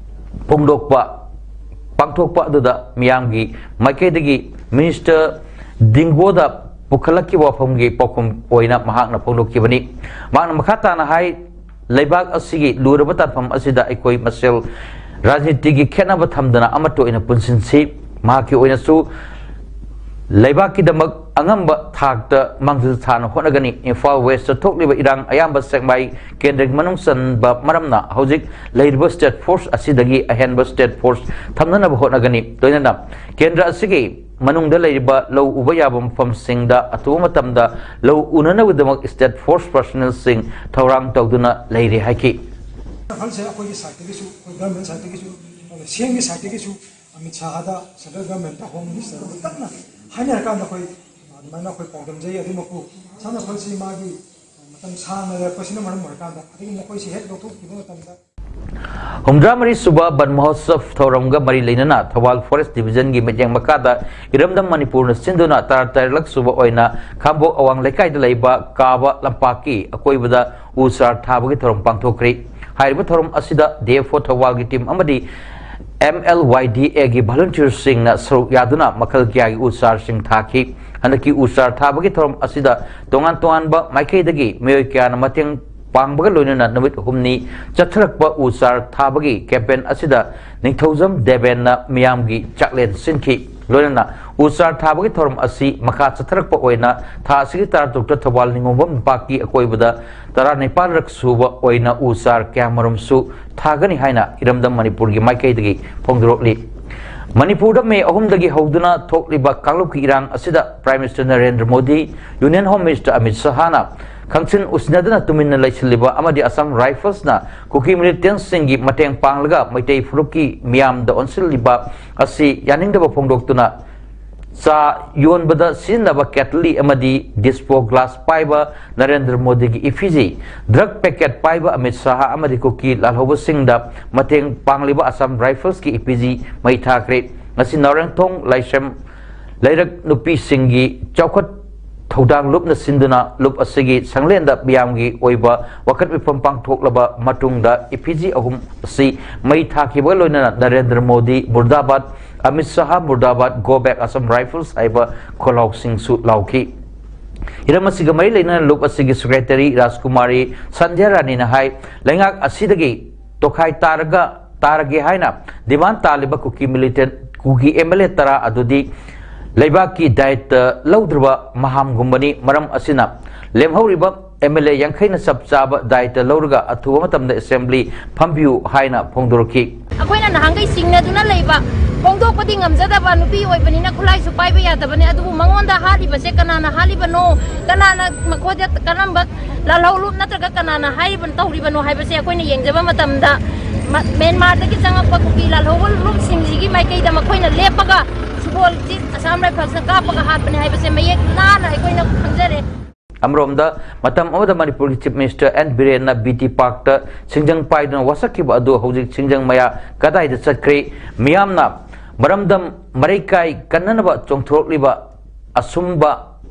ꯐꯣꯡꯗꯣꯛꯄ, ꯄꯥꯡꯊꯣꯛꯄ ꯑꯗꯨꯗ ꯃꯤꯌꯥꯝꯒꯤ ꯃꯥꯏꯀꯩꯗꯒꯤ Minister ꯗꯤꯡꯒꯣꯗ ꯄꯨꯈꯠꯂꯛꯈꯤꯕ ꯋꯥꯐꯝꯒꯤ ꯄꯥꯎꯈꯨꯝ ꯑꯣꯏꯅ ꯃꯍꯥꯛꯅ ꯐꯣꯡꯗꯣꯛꯈꯤꯕꯅꯤ꯫ ꯃꯍꯥꯛꯅ ꯃꯈꯥ ꯇꯥꯅ ꯍꯥꯏ, ꯂꯩꯕꯥꯛ ꯑꯁꯤꯒꯤ ꯂꯨꯔꯕ ꯇꯥꯟꯐꯝ ꯑꯁꯤꯗ ꯑꯩꯈꯣꯏ ꯃꯁꯦꯜ ꯔꯥꯖꯅꯤꯇꯤꯒꯤ ꯈꯦꯠꯅꯕ ꯊꯝꯗꯅ ꯑꯃꯠꯇ ꯑꯣꯏꯅ ꯄꯨꯟꯁꯤꯟꯁꯤ꯫ ꯃꯍꯥꯛꯀꯤ ꯑꯣꯏꯅꯁꯨ ꯂꯩꯕꯥꯛꯀꯤꯗꯃꯛ ꯑꯉꯝꯕ ꯊꯥꯛꯇ ꯃꯥꯡꯖꯤꯜ ꯊꯥꯅ ꯍꯣꯠꯅꯒꯅꯤ꯫ ꯏꯝꯐꯥꯜ Westꯇ ꯊꯣꯛꯂꯤꯕ ꯏꯔꯥꯡ ꯑꯌꯥꯝꯕ ꯁꯦꯛꯃꯥꯏ ꯀꯦꯟꯗ꯭ꯔꯒꯤ ꯃꯅꯨꯡ ꯆꯟꯕ ꯃꯔꯝꯅ ꯍꯧꯖꯤꯛ ꯂꯩꯔꯤꯕ state force ꯑꯁꯤꯗꯒꯤ ꯑꯍꯦꯟꯕ state force ꯊꯝꯅꯅꯕ ꯍꯣꯠꯅꯒꯅꯤ꯫ ꯂꯣꯏꯅꯅ ꯀꯦꯟꯗ꯭ꯔ ꯑꯁꯤꯒꯤ ꯃꯅꯨꯡꯗ ꯂꯩꯔꯤꯕ ꯂꯧ ꯎꯕ ꯌꯥꯕ ꯃꯐꯝꯁꯤꯡꯗ ꯑꯊꯨꯕ ꯃꯇꯝꯗ ꯂꯧ ꯎꯅꯅꯕꯒꯤꯗꯃꯛ state force personnelꯁꯤꯡ ꯊꯧꯔꯥꯡ ꯇꯧꯗꯨꯅ ꯂꯩꯔꯦ ꯍꯥꯏꯈꯤ꯫ ꯋꯥꯈꯜꯁꯦ ꯑꯩꯈꯣꯏꯒꯤ sideꯇꯒꯤꯁꯨ, ꯑꯩꯈꯣꯏ government sideꯇꯒꯤꯁꯨ, ꯑꯗꯨꯒ CMꯒꯤ sideꯇꯒꯤꯁꯨ ꯑꯃꯤꯠ ꯁꯥꯍꯗ central governmentꯇ Home Ministerꯗ ꯀꯟꯅ ꯍꯥꯏꯅꯔꯀꯥꯟꯗ ꯑꯩꯈꯣꯏ ꯑꯗꯨꯃꯥꯏꯅ ꯑꯩꯈꯣꯏ ꯄꯥꯎꯗꯝꯖꯩ꯫ ꯑꯗꯨꯃꯛꯄꯨ ꯁꯝꯅ ꯈꯜꯁꯤ ꯃꯥꯒꯤ ꯃꯇꯝ ꯁꯥꯡꯅ ꯂꯩꯔꯛꯄꯁꯤꯅ ꯃꯔꯝ ꯑꯣꯏꯔꯀꯥꯟꯗ ꯑꯗꯒꯤ ꯃꯈꯣꯏꯁꯤ ꯍꯦꯛ ꯂꯧꯊꯣꯛꯈꯤꯕ ꯃꯇꯝꯗ ꯍꯨꯝꯗ꯭ꯔꯥ ꯃꯔꯤ ꯁꯨꯕ ꯕꯟ ꯃꯍꯣꯠꯁꯕ ꯊꯧꯔꯝꯒ ꯃꯔꯤ ꯂꯩꯅꯅ ꯊꯧꯕꯥꯜ Forest Divisionꯒꯤ ꯃꯤꯠꯌꯦꯡ ꯃꯈꯥꯗ ꯏꯔꯝꯗꯝ ꯃꯅꯤꯄꯨꯔꯅ ꯁꯤꯟꯗꯨꯅ ꯇꯔꯥ ꯇꯔꯦꯠꯂꯛ ꯁꯨꯕ ꯑꯣꯏꯅ ꯈꯥꯡꯕꯣꯛ ꯑꯋꯥꯡ ꯂꯩꯀꯥꯏꯗ ꯂꯩꯕ ꯀꯥꯕ ꯂꯝꯄꯥꯛꯀꯤ ꯑꯀꯣꯏꯕꯗ ꯎ ꯆꯥꯔ ꯊꯥꯕꯒꯤ ꯊꯧꯔꯝ ꯄꯥꯡꯊꯣꯛꯈ꯭ꯔꯦ꯫ ꯍꯥꯏꯔꯤꯕ ꯊꯧꯔꯝ ꯑꯁꯤꯗ ꯗꯤ ꯑꯦꯐ ꯑꯣ ꯊꯧꯕꯥꯜꯒꯤ ꯇꯤꯝ ꯑꯃꯗꯤ ꯑꯦꯝ ꯑꯦꯜ ꯋꯥꯏ ꯗꯤ ꯑꯦꯒꯤ ꯚꯣꯂꯨꯟꯇꯤꯌꯔꯁꯤꯡꯅ ꯁꯔꯨꯛ ꯌꯥꯗꯨꯅ ꯃꯈꯜ ꯀꯌꯥꯒꯤ ꯎ ꯆꯥꯔꯁꯤꯡ ꯊꯥꯈꯤ꯫ ꯍꯟꯗꯛꯀꯤ ꯎ ꯆꯥꯔ ꯊꯥꯕꯒꯤ ꯊꯧꯔꯝ ꯑꯁꯤꯗ ꯇꯣꯉꯥꯟ ꯇꯣꯉꯥꯟꯕ ꯃꯥꯏꯀꯩꯗꯒꯤ ꯃꯤꯑꯣꯏ ꯀꯌꯥꯅ ꯃꯇꯦꯡ ꯄꯥꯡꯕꯒ ꯂꯣꯏꯅꯅ ꯅꯨꯃꯤꯠ ꯍꯨꯝꯅꯤ ꯆꯠꯊꯔꯛꯄ ꯎ ꯆꯥꯔ ꯊꯥꯕꯒꯤ ꯀꯦꯝꯄꯦꯟ ꯑꯁꯤꯗ ꯅꯤꯡꯊꯧꯖꯝ ꯗꯦꯕꯦꯟꯅ ꯃꯤꯌꯥꯝꯒꯤ ꯆꯥꯛꯂꯦꯟ ꯁꯤꯟꯈꯤ꯫ ꯂꯣꯏꯅꯅ ꯎ ꯆꯥꯔ ꯊꯥꯕꯒꯤ ꯊꯧꯔꯝ ꯑꯁꯤ ꯃꯈꯥ ꯆꯠꯊꯔꯛꯄ ꯑꯣꯏꯅ ꯊꯥ ꯑꯁꯤꯒꯤ ꯇꯔꯥꯇꯔꯨꯛꯇ ꯊꯧꯕꯥꯜ ꯅꯤꯉꯣꯝꯕꯝ ꯂꯝꯄꯥꯛꯀꯤ ꯑꯀꯣꯏꯕꯗ ꯇꯔꯥꯅꯤꯄꯥꯜꯔꯛ ꯁꯨꯕ ꯑꯣꯏꯅ ꯎ ꯆꯥꯔ ꯀꯌꯥꯃꯔꯨꯝꯁꯨ ꯊꯥꯒꯅꯤ ꯍꯥꯏꯅ ꯏꯔꯝꯗꯝ ꯃꯅꯤꯄꯨꯔꯒꯤ ꯃꯥꯏꯀꯩꯗꯒꯤ ꯐꯣꯡꯗꯣꯔꯛꯂꯤ꯫ ꯃꯅꯤꯄꯨꯔꯗ ꯃꯦ ꯑꯍꯨꯝꯗꯒꯤ ꯍꯧꯗꯨꯅ ꯊꯣꯛꯂꯤꯕ ꯀꯥꯡꯂꯨꯞꯀꯤ ꯏꯔꯥꯡ ꯑꯁꯤꯗ Prime Minister Narendra Modi, Union Home Minister Amit ꯁꯍꯥꯅ ꯈꯪꯁꯤꯟ ꯎꯁꯤꯟꯅꯗꯨꯅ ꯇꯨꯃꯤꯟꯅ ꯂꯩꯁꯤꯜꯂꯤꯕ ꯑꯃꯗꯤ Assam Riflesꯅ ꯀꯨꯀꯤ militantꯁꯤꯡꯒꯤ ꯃꯇꯦꯡ ꯄꯥꯡꯂꯒ ꯃꯩꯇꯩ ꯐꯨꯔꯨꯞꯀꯤ ꯃꯤꯌꯥꯝꯗ ꯑꯣꯟꯁꯤꯜꯂꯤꯕ ꯑꯁꯤ ꯌꯥꯅꯤꯡꯗꯕ ꯐꯣꯡꯗꯣꯛꯇꯨꯅ ꯆꯥ ꯌꯣꯟꯕꯗ ꯁꯤꯖꯤꯟꯅꯕ ꯀꯦꯇꯂꯤ ꯑꯃꯗꯤ dispo glass ꯄꯥꯏꯕ ꯅꯔꯦꯟꯗ꯭ꯔ ꯃꯣꯗꯤꯒꯤ effigy, drug packet ꯄꯥꯏꯕ ꯑꯃꯤꯠ ꯁꯍꯥ ꯑꯃꯗꯤ ꯀꯨꯀꯤ ꯂꯥꯜꯍꯧꯕꯁꯤꯡꯗ ꯃꯇꯦꯡ ꯄꯥꯡꯂꯤꯕ Assam Riflesꯀꯤ effigy ꯃꯩ ꯊꯥꯈ꯭ꯔꯦ꯫ ꯉꯁꯤ ꯅꯥꯎꯔꯦꯝꯊꯣꯡ ꯂꯥꯏꯁ꯭ꯔꯝ ꯂꯩꯔꯛ ꯅꯨꯄꯤꯁꯤꯡꯒꯤ ꯆꯥꯎꯈꯠ ꯊꯧꯗꯥꯡ ꯂꯨꯞꯅ ꯁꯤꯟꯗꯨꯅ ꯂꯨꯞ ꯑꯁꯤꯒꯤ ꯁꯪꯂꯦꯟꯗ ꯃꯤꯌꯥꯝꯒꯤ ꯑꯣꯏꯕ ꯋꯥꯀꯠ ꯃꯤꯐꯝ ꯄꯥꯡꯊꯣꯛꯂꯕ ꯃꯇꯨꯡꯗ effigy ꯑꯍꯨꯝ ꯑꯁꯤ ꯃꯩ ꯊꯥꯈꯤꯕꯒ ꯂꯣꯏꯅꯅ ꯅꯔꯦꯟꯗ꯭ꯔ ꯃꯣꯗꯤ ꯃꯨꯔꯗꯥꯕꯥꯗ, ꯑꯃꯤꯠ ꯁꯍꯥ ꯃꯨꯔꯗꯥꯕꯥꯗ, Go Back Assam Rifles ꯍꯥꯏꯕ ꯈꯣꯜꯂꯥꯎꯁꯤꯡꯁꯨ ꯂꯥꯎꯈꯤ꯫ ꯍꯤꯔꯝ ꯑꯁꯤꯒ ꯃꯔꯤ ꯂꯩꯅꯅ ꯂꯨꯞ ꯑꯁꯤꯒꯤ secretary ꯔꯥꯖꯀꯨꯃꯥꯔꯤ ꯁꯟꯙ꯭ꯌꯥ ꯔꯥꯅꯤꯅ ꯍꯥꯏ, ꯂꯩꯉꯥꯛ ꯑꯁꯤꯗꯒꯤ ꯇꯣꯈꯥꯏ ꯇꯥꯔꯒ, ꯇꯥꯔꯒꯦ ꯍꯥꯏꯅ demand ꯇꯥꯜꯂꯤꯕ Kuki militant, Kuki M L A ꯇꯔꯥ ꯑꯗꯨꯗꯤ ꯂꯩꯕꯥꯛꯀꯤ ꯗꯥꯌꯤꯠꯇ ꯂꯧꯗ꯭ꯔꯕ ꯃꯍꯥꯝꯒꯨꯝꯕꯅꯤ꯫ ꯃꯔꯝ ꯑꯁꯤꯅ ꯂꯦꯝꯍꯧꯔꯤꯕ ꯑꯦꯝ ꯑꯦꯜ ꯑꯦ ꯌꯥꯡꯈꯩꯅ ꯆꯞ ꯆꯥꯕ ꯗꯥꯌꯤꯠꯇ ꯂꯧꯔꯒ ꯑꯊꯨꯕ ꯃꯇꯝꯗ assembly ꯐꯝꯕꯤꯌꯨ ꯍꯥꯏꯅ ꯐꯣꯡꯗꯣꯔꯛꯈꯤ꯫ ꯑꯩꯈꯣꯏꯅ ꯅꯍꯥꯟꯈꯩ ꯆꯤꯡꯅꯗꯨꯅ ꯂꯩꯕ, ꯐꯣꯡꯗꯣꯛꯄꯗꯤ ꯉꯝꯖꯗꯕ ꯅꯨꯄꯤ ꯑꯣꯏꯕꯅꯤꯅ ꯈꯨꯠꯂꯥꯏꯁꯨ ꯄꯥꯏꯕ ꯌꯥꯗꯕꯅꯤ꯫ ꯑꯗꯨꯕꯨ ꯃꯉꯣꯟꯗ ꯍꯥꯠꯂꯤꯕꯁꯦ ꯀꯅꯥꯅ ꯍꯥꯠꯂꯤꯕꯅꯣ, ꯀꯅꯥꯅ ꯃꯈꯣꯏꯗ ꯀꯔꯝꯕ ꯂꯥꯜꯍꯧꯂꯨꯞ ꯅꯠꯇ꯭ꯔꯒ ꯀꯅꯥꯅ ꯍꯥꯏꯔꯤꯕꯅꯣ, ꯇꯧꯔꯤꯕꯅꯣ ꯍꯥꯏꯕꯁꯦ ꯑꯩꯈꯣꯏꯅ ꯌꯦꯡꯖꯕ ꯃꯇꯝꯗ, ꯃ-, ꯃ꯭ꯌꯥꯟꯃꯥꯔꯗꯒꯤ ꯆꯪꯉꯛꯄ ꯀꯨꯀꯤ ꯂꯥꯜꯍꯧꯕ ꯂꯨꯞꯁꯤꯡꯁꯤꯒꯤ ꯃꯥꯏꯀꯩꯗ ꯃꯈꯣꯏꯅ ꯂꯦꯞꯄꯒ ꯁꯨꯕꯣꯜꯁꯤ Assam Riflesꯅ ꯀꯥꯞꯄꯒ ꯍꯥꯠꯄꯅꯦ ꯍꯥꯏꯕꯁꯦ ꯃꯌꯦꯛ ꯂꯥꯅ ꯑꯩꯈꯣꯏꯅ ꯈꯪꯖꯔꯦ꯫ ꯑꯃꯔꯣꯝꯗ, ꯃꯇꯝ ꯑꯃꯗ ꯃꯅꯤꯄꯨꯔꯒꯤ Chief Minister ꯑꯦꯟ ꯕꯤꯔꯦꯟꯅ ꯕꯤ ꯇꯤ ꯄꯥꯔꯛꯇ ꯁꯤꯡꯖꯪ ꯄꯥꯏꯗꯨꯅ ꯋꯥꯁꯛꯈꯤꯕ ꯑꯗꯨ ꯍꯧꯖꯤꯛ ꯁꯤꯡꯖꯪ ꯃꯌꯥ ꯀꯗꯥꯏꯗ ꯆꯠꯈ꯭ꯔꯦ? ꯃꯤꯌꯥꯝꯅ ꯃꯔꯝꯗꯝ ꯃꯔꯩꯀꯥꯏ ꯀꯟꯅꯅꯕ ꯆꯣꯡꯊꯣꯔꯛꯂꯤꯕ ꯑꯁꯨꯝꯕ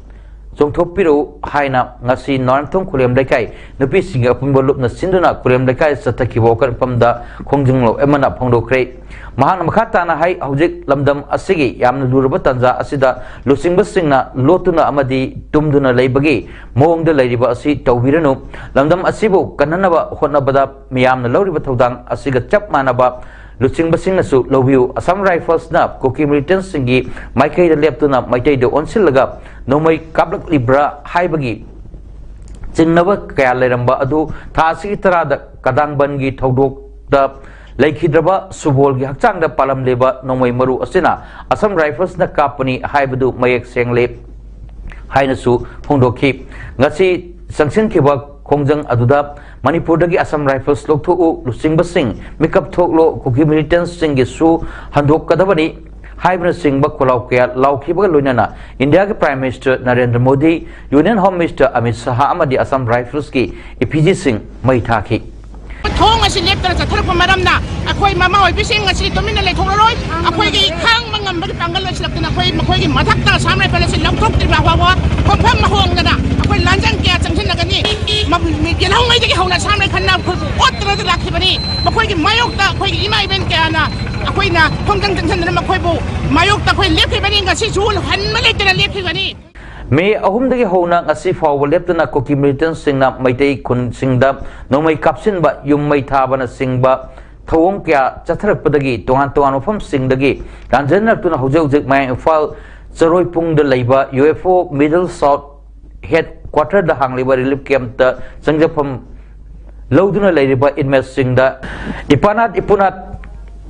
ꯆꯣꯡꯊꯣꯛꯄꯤꯔꯛꯎ ꯍꯥꯏꯅ ꯉꯁꯤ ꯅꯣꯏꯔꯥꯡꯊꯣꯡ ꯈꯨꯂꯦꯝ ꯂꯩꯀꯥꯏ ꯅꯨꯄꯤꯁꯤꯡꯒꯤ ꯑꯄꯨꯟꯕ ꯂꯨꯞꯅ ꯁꯤꯟꯗꯨꯅ ꯈꯨꯂꯦꯝ ꯂꯩꯀꯥꯏ ꯆꯠꯊꯈꯤꯕ ꯋꯥꯀꯠꯐꯝꯗ ꯈꯣꯡꯖꯪꯂꯣꯏ ꯑꯃꯅ ꯐꯣꯡꯗꯣꯛꯈ꯭ꯔꯦ꯫ ꯃꯍꯥꯛꯅ ꯃꯈꯥ ꯇꯥꯅ ꯍꯥꯏ, ꯍꯧꯖꯤꯛ ꯂꯝꯗꯝ ꯑꯁꯤꯒꯤ ꯌꯥꯝꯅ ꯂꯨꯔꯕ ꯇꯥꯟꯖꯥ ꯑꯁꯤꯗ ꯂꯨꯆꯤꯡꯕꯁꯤꯡꯅ ꯂꯣꯠꯇꯨꯅ ꯑꯃꯗꯤ ꯇꯨꯝꯗꯨꯅ ꯂꯩꯕꯒꯤ ꯃꯑꯣꯡꯗ ꯂꯩꯔꯤꯕ ꯑꯁꯤ ꯇꯧꯕꯤꯔꯅꯨ꯫ ꯂꯝꯗꯝ ꯑꯁꯤꯕꯨ ꯀꯟꯅꯅꯕ ꯍꯣꯠꯅꯕꯗ ꯃꯤꯌꯥꯝꯅ ꯂꯧꯔꯤꯕ ꯊꯧꯗꯥꯡ ꯑꯁꯤꯒ ꯆꯞ ꯃꯥꯟꯅꯕ ꯂꯨꯆꯤꯡꯕꯁꯤꯡꯅꯁꯨ ꯂꯧꯕꯤꯌꯨ꯫ ꯑꯁꯥꯝ ꯔꯥꯏꯐꯜꯁꯅ ꯀꯨꯀꯤ ꯃꯤꯂꯤꯇꯦꯟꯁꯤꯡꯒꯤ ꯃꯥꯏꯀꯩꯗ ꯂꯦꯞꯇꯨꯅ ꯃꯩꯇꯩꯗ ꯑꯣꯟꯁꯤꯜꯂꯒ ꯅꯣꯡꯃꯩ ꯀꯥꯞꯂꯛꯂꯤꯕ꯭ꯔꯥ ꯍꯥꯏꯕꯒꯤ ꯆꯤꯡꯅꯕ ꯀꯌꯥ ꯂꯩꯔꯝꯕ ꯑꯗꯨ ꯊꯥ ꯑꯁꯤꯒꯤ ꯇꯔꯥꯗ ꯀꯗꯥꯡꯕꯟꯒꯤ ꯊꯧꯗꯣꯛꯇ ꯂꯩꯈꯤꯗ꯭ꯔꯕ ꯁꯨꯕꯣꯜꯒꯤ ꯍꯛꯆꯥꯡꯗ ꯄꯥꯜꯂꯝꯂꯤꯕ ꯅꯣꯡꯃꯩ ꯃꯔꯨ ꯑꯁꯤꯅ ꯑꯁꯥꯝ ꯔꯥꯏꯐꯜꯁꯅ ꯀꯥꯞꯄꯅꯤ ꯍꯥꯏꯕꯗꯨ ꯃꯌꯦꯛ ꯁꯦꯡꯂꯦ ꯍꯥꯏꯅꯁꯨ ꯐꯣꯡꯗꯣꯛꯈꯤ꯫ ꯉꯁꯤ ꯆꯪꯁꯤꯟꯈꯤꯕ ꯈꯣꯡꯖꯪ ꯑꯗꯨꯗ ꯃꯅꯤꯄꯨꯔꯗꯒꯤ ꯑꯁꯥꯝ ꯔꯥꯏꯐꯜꯁ ꯂꯧꯊꯣꯛꯎ, ꯂꯨꯆꯤꯡꯕꯁꯤꯡ ꯃꯤꯀꯞ ꯊꯣꯛꯂꯣ, ꯀꯨꯀꯤ ꯃꯤꯂꯤꯇꯦꯟꯁꯁꯤꯡꯒꯤꯁꯨ ꯍꯟꯗꯣꯛꯀꯗꯕꯅꯤ ꯍꯥꯏꯕꯅꯆꯤꯡꯕ ꯈꯣꯜꯂꯥꯎ ꯀꯌꯥ ꯂꯥꯎꯈꯤꯕꯒ ꯂꯣꯏꯅꯅ ꯏꯟꯗꯤꯌꯥꯒꯤ prime minister Narendra Modi, union home minister Amit Shah ꯑꯃꯗꯤ ꯑꯁꯥꯝ ꯔꯥꯏꯐꯜꯁꯀꯤ ꯏꯐꯤꯖꯤꯁꯤꯡ ꯃꯩ ꯊꯥꯈꯤ꯫ ꯊꯣꯡ ꯑꯁꯤ ꯂꯦꯞꯇꯅ ꯆꯠꯊꯔꯛꯄ ꯃꯔꯝꯅ ꯑꯩꯈꯣꯏ ꯃꯃꯥ ꯑꯣꯏꯕꯤꯁꯤꯡ ꯉꯁꯤ ꯇꯨꯃꯤꯟꯅ ꯂꯩꯊꯣꯛꯂꯔꯣꯏ꯫ ꯑꯩꯈꯣꯏꯒꯤ ꯈꯥꯡꯕ ꯉꯝꯕꯒꯤ ꯄꯥꯡꯒꯜ ꯂꯩꯁꯤꯜꯂꯛꯇꯅ ꯑꯩꯈꯣꯏ ꯃꯈꯣꯏꯒꯤ ꯃꯊꯛꯇ ꯑꯁꯥꯝ ꯔꯥꯏꯐꯜ ꯑꯁꯤ ꯂꯧꯊꯣꯛꯇ꯭ꯔꯤꯕ ꯐꯥꯎꯕ ꯈꯣꯡꯐꯝ ꯍꯣꯡꯗꯅ ꯑꯩꯈꯣꯏ ꯂꯥꯟꯖꯪ ꯀꯌꯥ ꯆꯪꯁꯤꯜꯂꯒꯅꯤ꯫ ꯃ-, ꯃꯤ-, ꯌꯦꯜꯍꯧꯉꯩꯗꯒꯤ ꯍꯧꯅ ꯑꯁꯥꯝ ꯔꯥꯏꯐꯜꯅ ꯑꯩꯈꯣꯏꯕꯨ ꯑꯣꯠꯇꯅ ꯂꯥꯛꯈꯤꯕꯅꯤ꯫ ꯃꯈꯣꯏꯒꯤ ꯃꯥꯌꯣꯛꯇ ꯑꯩꯈꯣꯏꯒꯤ ꯏꯃꯥ ꯏꯕꯦꯟ ꯀꯌꯥꯅ ꯑꯩꯈꯣꯏꯅ ꯈꯣꯡꯖꯪ ꯆꯪꯁꯤꯟꯗꯅ ꯃꯈꯣꯏꯕꯨ ꯃꯥꯌꯣꯛꯇ ꯑꯩꯈꯣꯏ ꯂꯦꯞꯈꯤꯕꯅꯤ꯫ ꯉꯁꯤꯁꯨ ꯍꯟꯕ ꯂꯩꯇꯅ ꯂꯦꯞꯈꯤꯕꯅꯤ꯫ ꯃꯦ ꯑꯍꯨꯝꯗꯒꯤ ꯍꯧꯅ ꯉꯁꯤ ꯐꯥꯎꯕ ꯂꯦꯞꯇꯅ ꯀꯨꯀꯤ ꯃꯤꯂꯤꯇꯦꯟꯁꯤꯡꯅ ꯃꯩꯇꯩ ꯈꯨꯟꯁꯤꯡꯗ ꯅꯣꯡꯃꯩ ꯀꯥꯞꯁꯤꯟꯕ, ꯌꯨꯝ ꯃꯩ ꯊꯥꯕꯅꯆꯤꯡꯕ ꯊꯧꯑꯣꯡ ꯀꯌꯥ ꯆꯠꯊꯔꯛꯄꯗꯒꯤ ꯇꯣꯉꯥꯟ ꯇꯣꯉꯥꯟꯕ ꯃꯐꯝꯁꯤꯡꯗꯒꯤ ꯂꯥꯟꯖꯦꯟꯅꯔꯛꯇꯨꯅ ꯍꯧꯖꯤꯛ ꯍꯧꯖꯤꯛ ꯃꯌꯥꯡ ꯏꯝꯐꯥꯜ ꯆꯔꯣꯏꯄꯨꯡꯗ ꯂꯩꯕ U F O middle south head ꯀ꯭ꯋꯥꯇꯔꯗ ꯍꯥꯡꯂꯤꯕ ꯔꯤꯂꯤꯐ ꯀꯦꯝꯞꯇ ꯆꯪꯖꯐꯝ ꯂꯧꯗꯨꯅ ꯂꯩꯔꯤꯕ ꯏꯟꯃꯦꯠꯁꯤꯡꯗ ꯏꯄꯥꯅꯥꯠ ꯏꯄꯨꯅꯥꯠ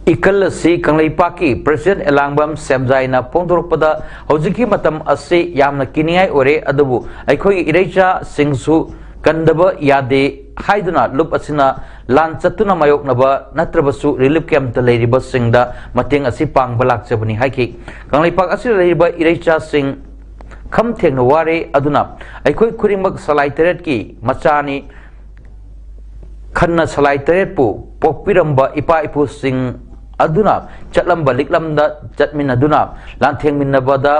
ꯏꯀꯜ ꯑꯁꯤ ꯀꯪꯂꯩꯄꯥꯛꯀꯤ ꯄ꯭ꯔꯦꯁꯤꯗꯦꯟꯠ ꯑꯦꯂꯥꯡꯕꯝ ꯁꯦꯝꯖꯥꯏꯅ ꯐꯣꯡꯗꯣꯔꯛꯄꯗ, ꯍꯧꯖꯤꯛꯀꯤ ꯃꯇꯝ ꯑꯁꯤ ꯌꯥꯝꯅ ꯀꯤꯅꯤꯡꯉꯥꯏ ꯑꯣꯏꯔꯦ, ꯑꯗꯨꯕꯨ ꯑꯩꯈꯣꯏꯒꯤ ꯏꯔꯩꯆꯥꯁꯤꯡꯁꯨ ꯀꯟꯗꯕ ꯌꯥꯗꯦ ꯍꯥꯏꯗꯨꯅ ꯂꯨꯞ ꯑꯁꯤꯅ ꯂꯥꯟ ꯆꯠꯇꯨꯅ ꯃꯥꯌꯣꯛꯅꯕ ꯅꯠꯇ꯭ꯔꯕꯁꯨ ꯔꯤꯂꯤꯐ ꯀꯦꯝꯞꯇ ꯂꯩꯔꯤꯕꯁꯤꯡꯗ ꯃꯇꯦꯡ ꯑꯁꯤ ꯄꯥꯡꯕ ꯂꯥꯛꯆꯕꯅꯤ ꯍꯥꯏꯈꯤ꯫ ꯀꯪꯂꯩꯄꯥꯛ ꯑꯁꯤꯗ ꯂꯩꯔꯤꯕ ꯏꯔꯩꯆꯥꯁꯤꯡ ꯈꯝ ꯊꯦꯡꯅ ꯋꯥꯔꯦ, ꯑꯗꯨꯅ ꯑꯩꯈꯣꯏ ꯈꯨꯗꯤꯡꯃꯛ ꯁꯂꯥꯏ ꯇꯔꯦꯠꯀꯤ ꯃꯆꯥꯅꯤ꯫ ꯈꯟꯅ ꯁꯂꯥꯏ ꯇꯔꯦꯠꯄꯨ ꯄꯣꯛꯄꯤꯔꯝꯕ ꯏꯄꯥ ꯏꯄꯨꯁꯤꯡ ꯑꯗꯨꯅ ꯆꯠꯂꯝꯕ ꯂꯤꯛꯂꯝꯗ ꯆꯠꯃꯤꯟꯅꯗꯨꯅ ꯂꯥꯟꯊꯦꯡꯃꯤꯟꯅꯕꯗ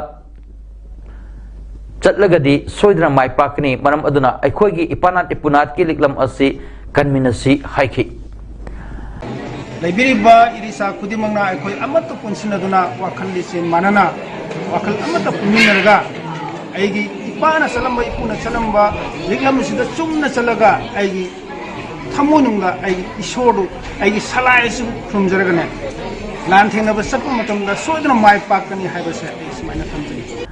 ꯆꯠꯂꯒꯗꯤ ꯁꯣꯏꯗꯅ ꯃꯥꯏ ꯄꯥꯛꯀꯅꯤ꯫ ꯃꯔꯝ ꯑꯗꯨꯅ ꯑꯩꯈꯣꯏꯒꯤ ꯏꯄꯥꯅꯥꯠ ꯏꯄꯨꯅꯥꯠꯀꯤ ꯂꯤꯛꯂꯝ ꯑꯁꯤ ꯀꯟꯃꯤꯟꯅꯁꯤ ꯍꯥꯏꯈꯤ꯫ ꯂꯩꯕꯤꯔꯤꯕ ꯏꯔꯤꯁꯥ ꯈꯨꯗꯤꯡꯃꯛꯅ ꯑꯩꯈꯣꯏ ꯑꯃꯠꯇ ꯄꯨꯟꯁꯤꯟꯅꯗꯨꯅ ꯋꯥꯈꯜ ꯂꯤꯆꯦꯜ ꯃꯥꯟꯅꯅ ꯋꯥꯈꯜ ꯑꯃꯠꯇ ꯄꯨꯟꯃꯤꯟꯅꯔꯒ ꯑꯩꯒꯤ ꯏꯄꯥꯅ ꯆꯠꯂꯝꯕ, ꯏꯄꯨꯅ ꯆꯠꯂꯝꯕ ꯂꯤꯛꯂꯝ ꯑꯁꯤꯗ ꯆꯨꯝꯅ ꯆꯠꯂꯒ ꯑꯩꯒꯤ ꯊꯃꯣꯏꯅꯨꯡꯗ ꯑꯩꯒꯤ ꯏꯁꯣꯔꯗꯨ, ꯑꯩꯒꯤ ꯁꯂꯥꯏ ꯑꯁꯤꯕꯨ ꯈꯨꯔꯨꯝꯖꯔꯒꯅꯦ, ꯂꯥꯟ ꯊꯦꯡꯅꯕ ꯆꯠꯄ ꯃꯇꯝꯗ ꯁꯣꯏꯗꯅ ꯃꯥꯏ ꯄꯥꯛꯀꯅꯤ ꯍꯥꯏꯕꯁꯦ ꯑꯩ ꯁꯨꯃꯥꯏꯅ ꯊꯝꯖꯒꯦ꯫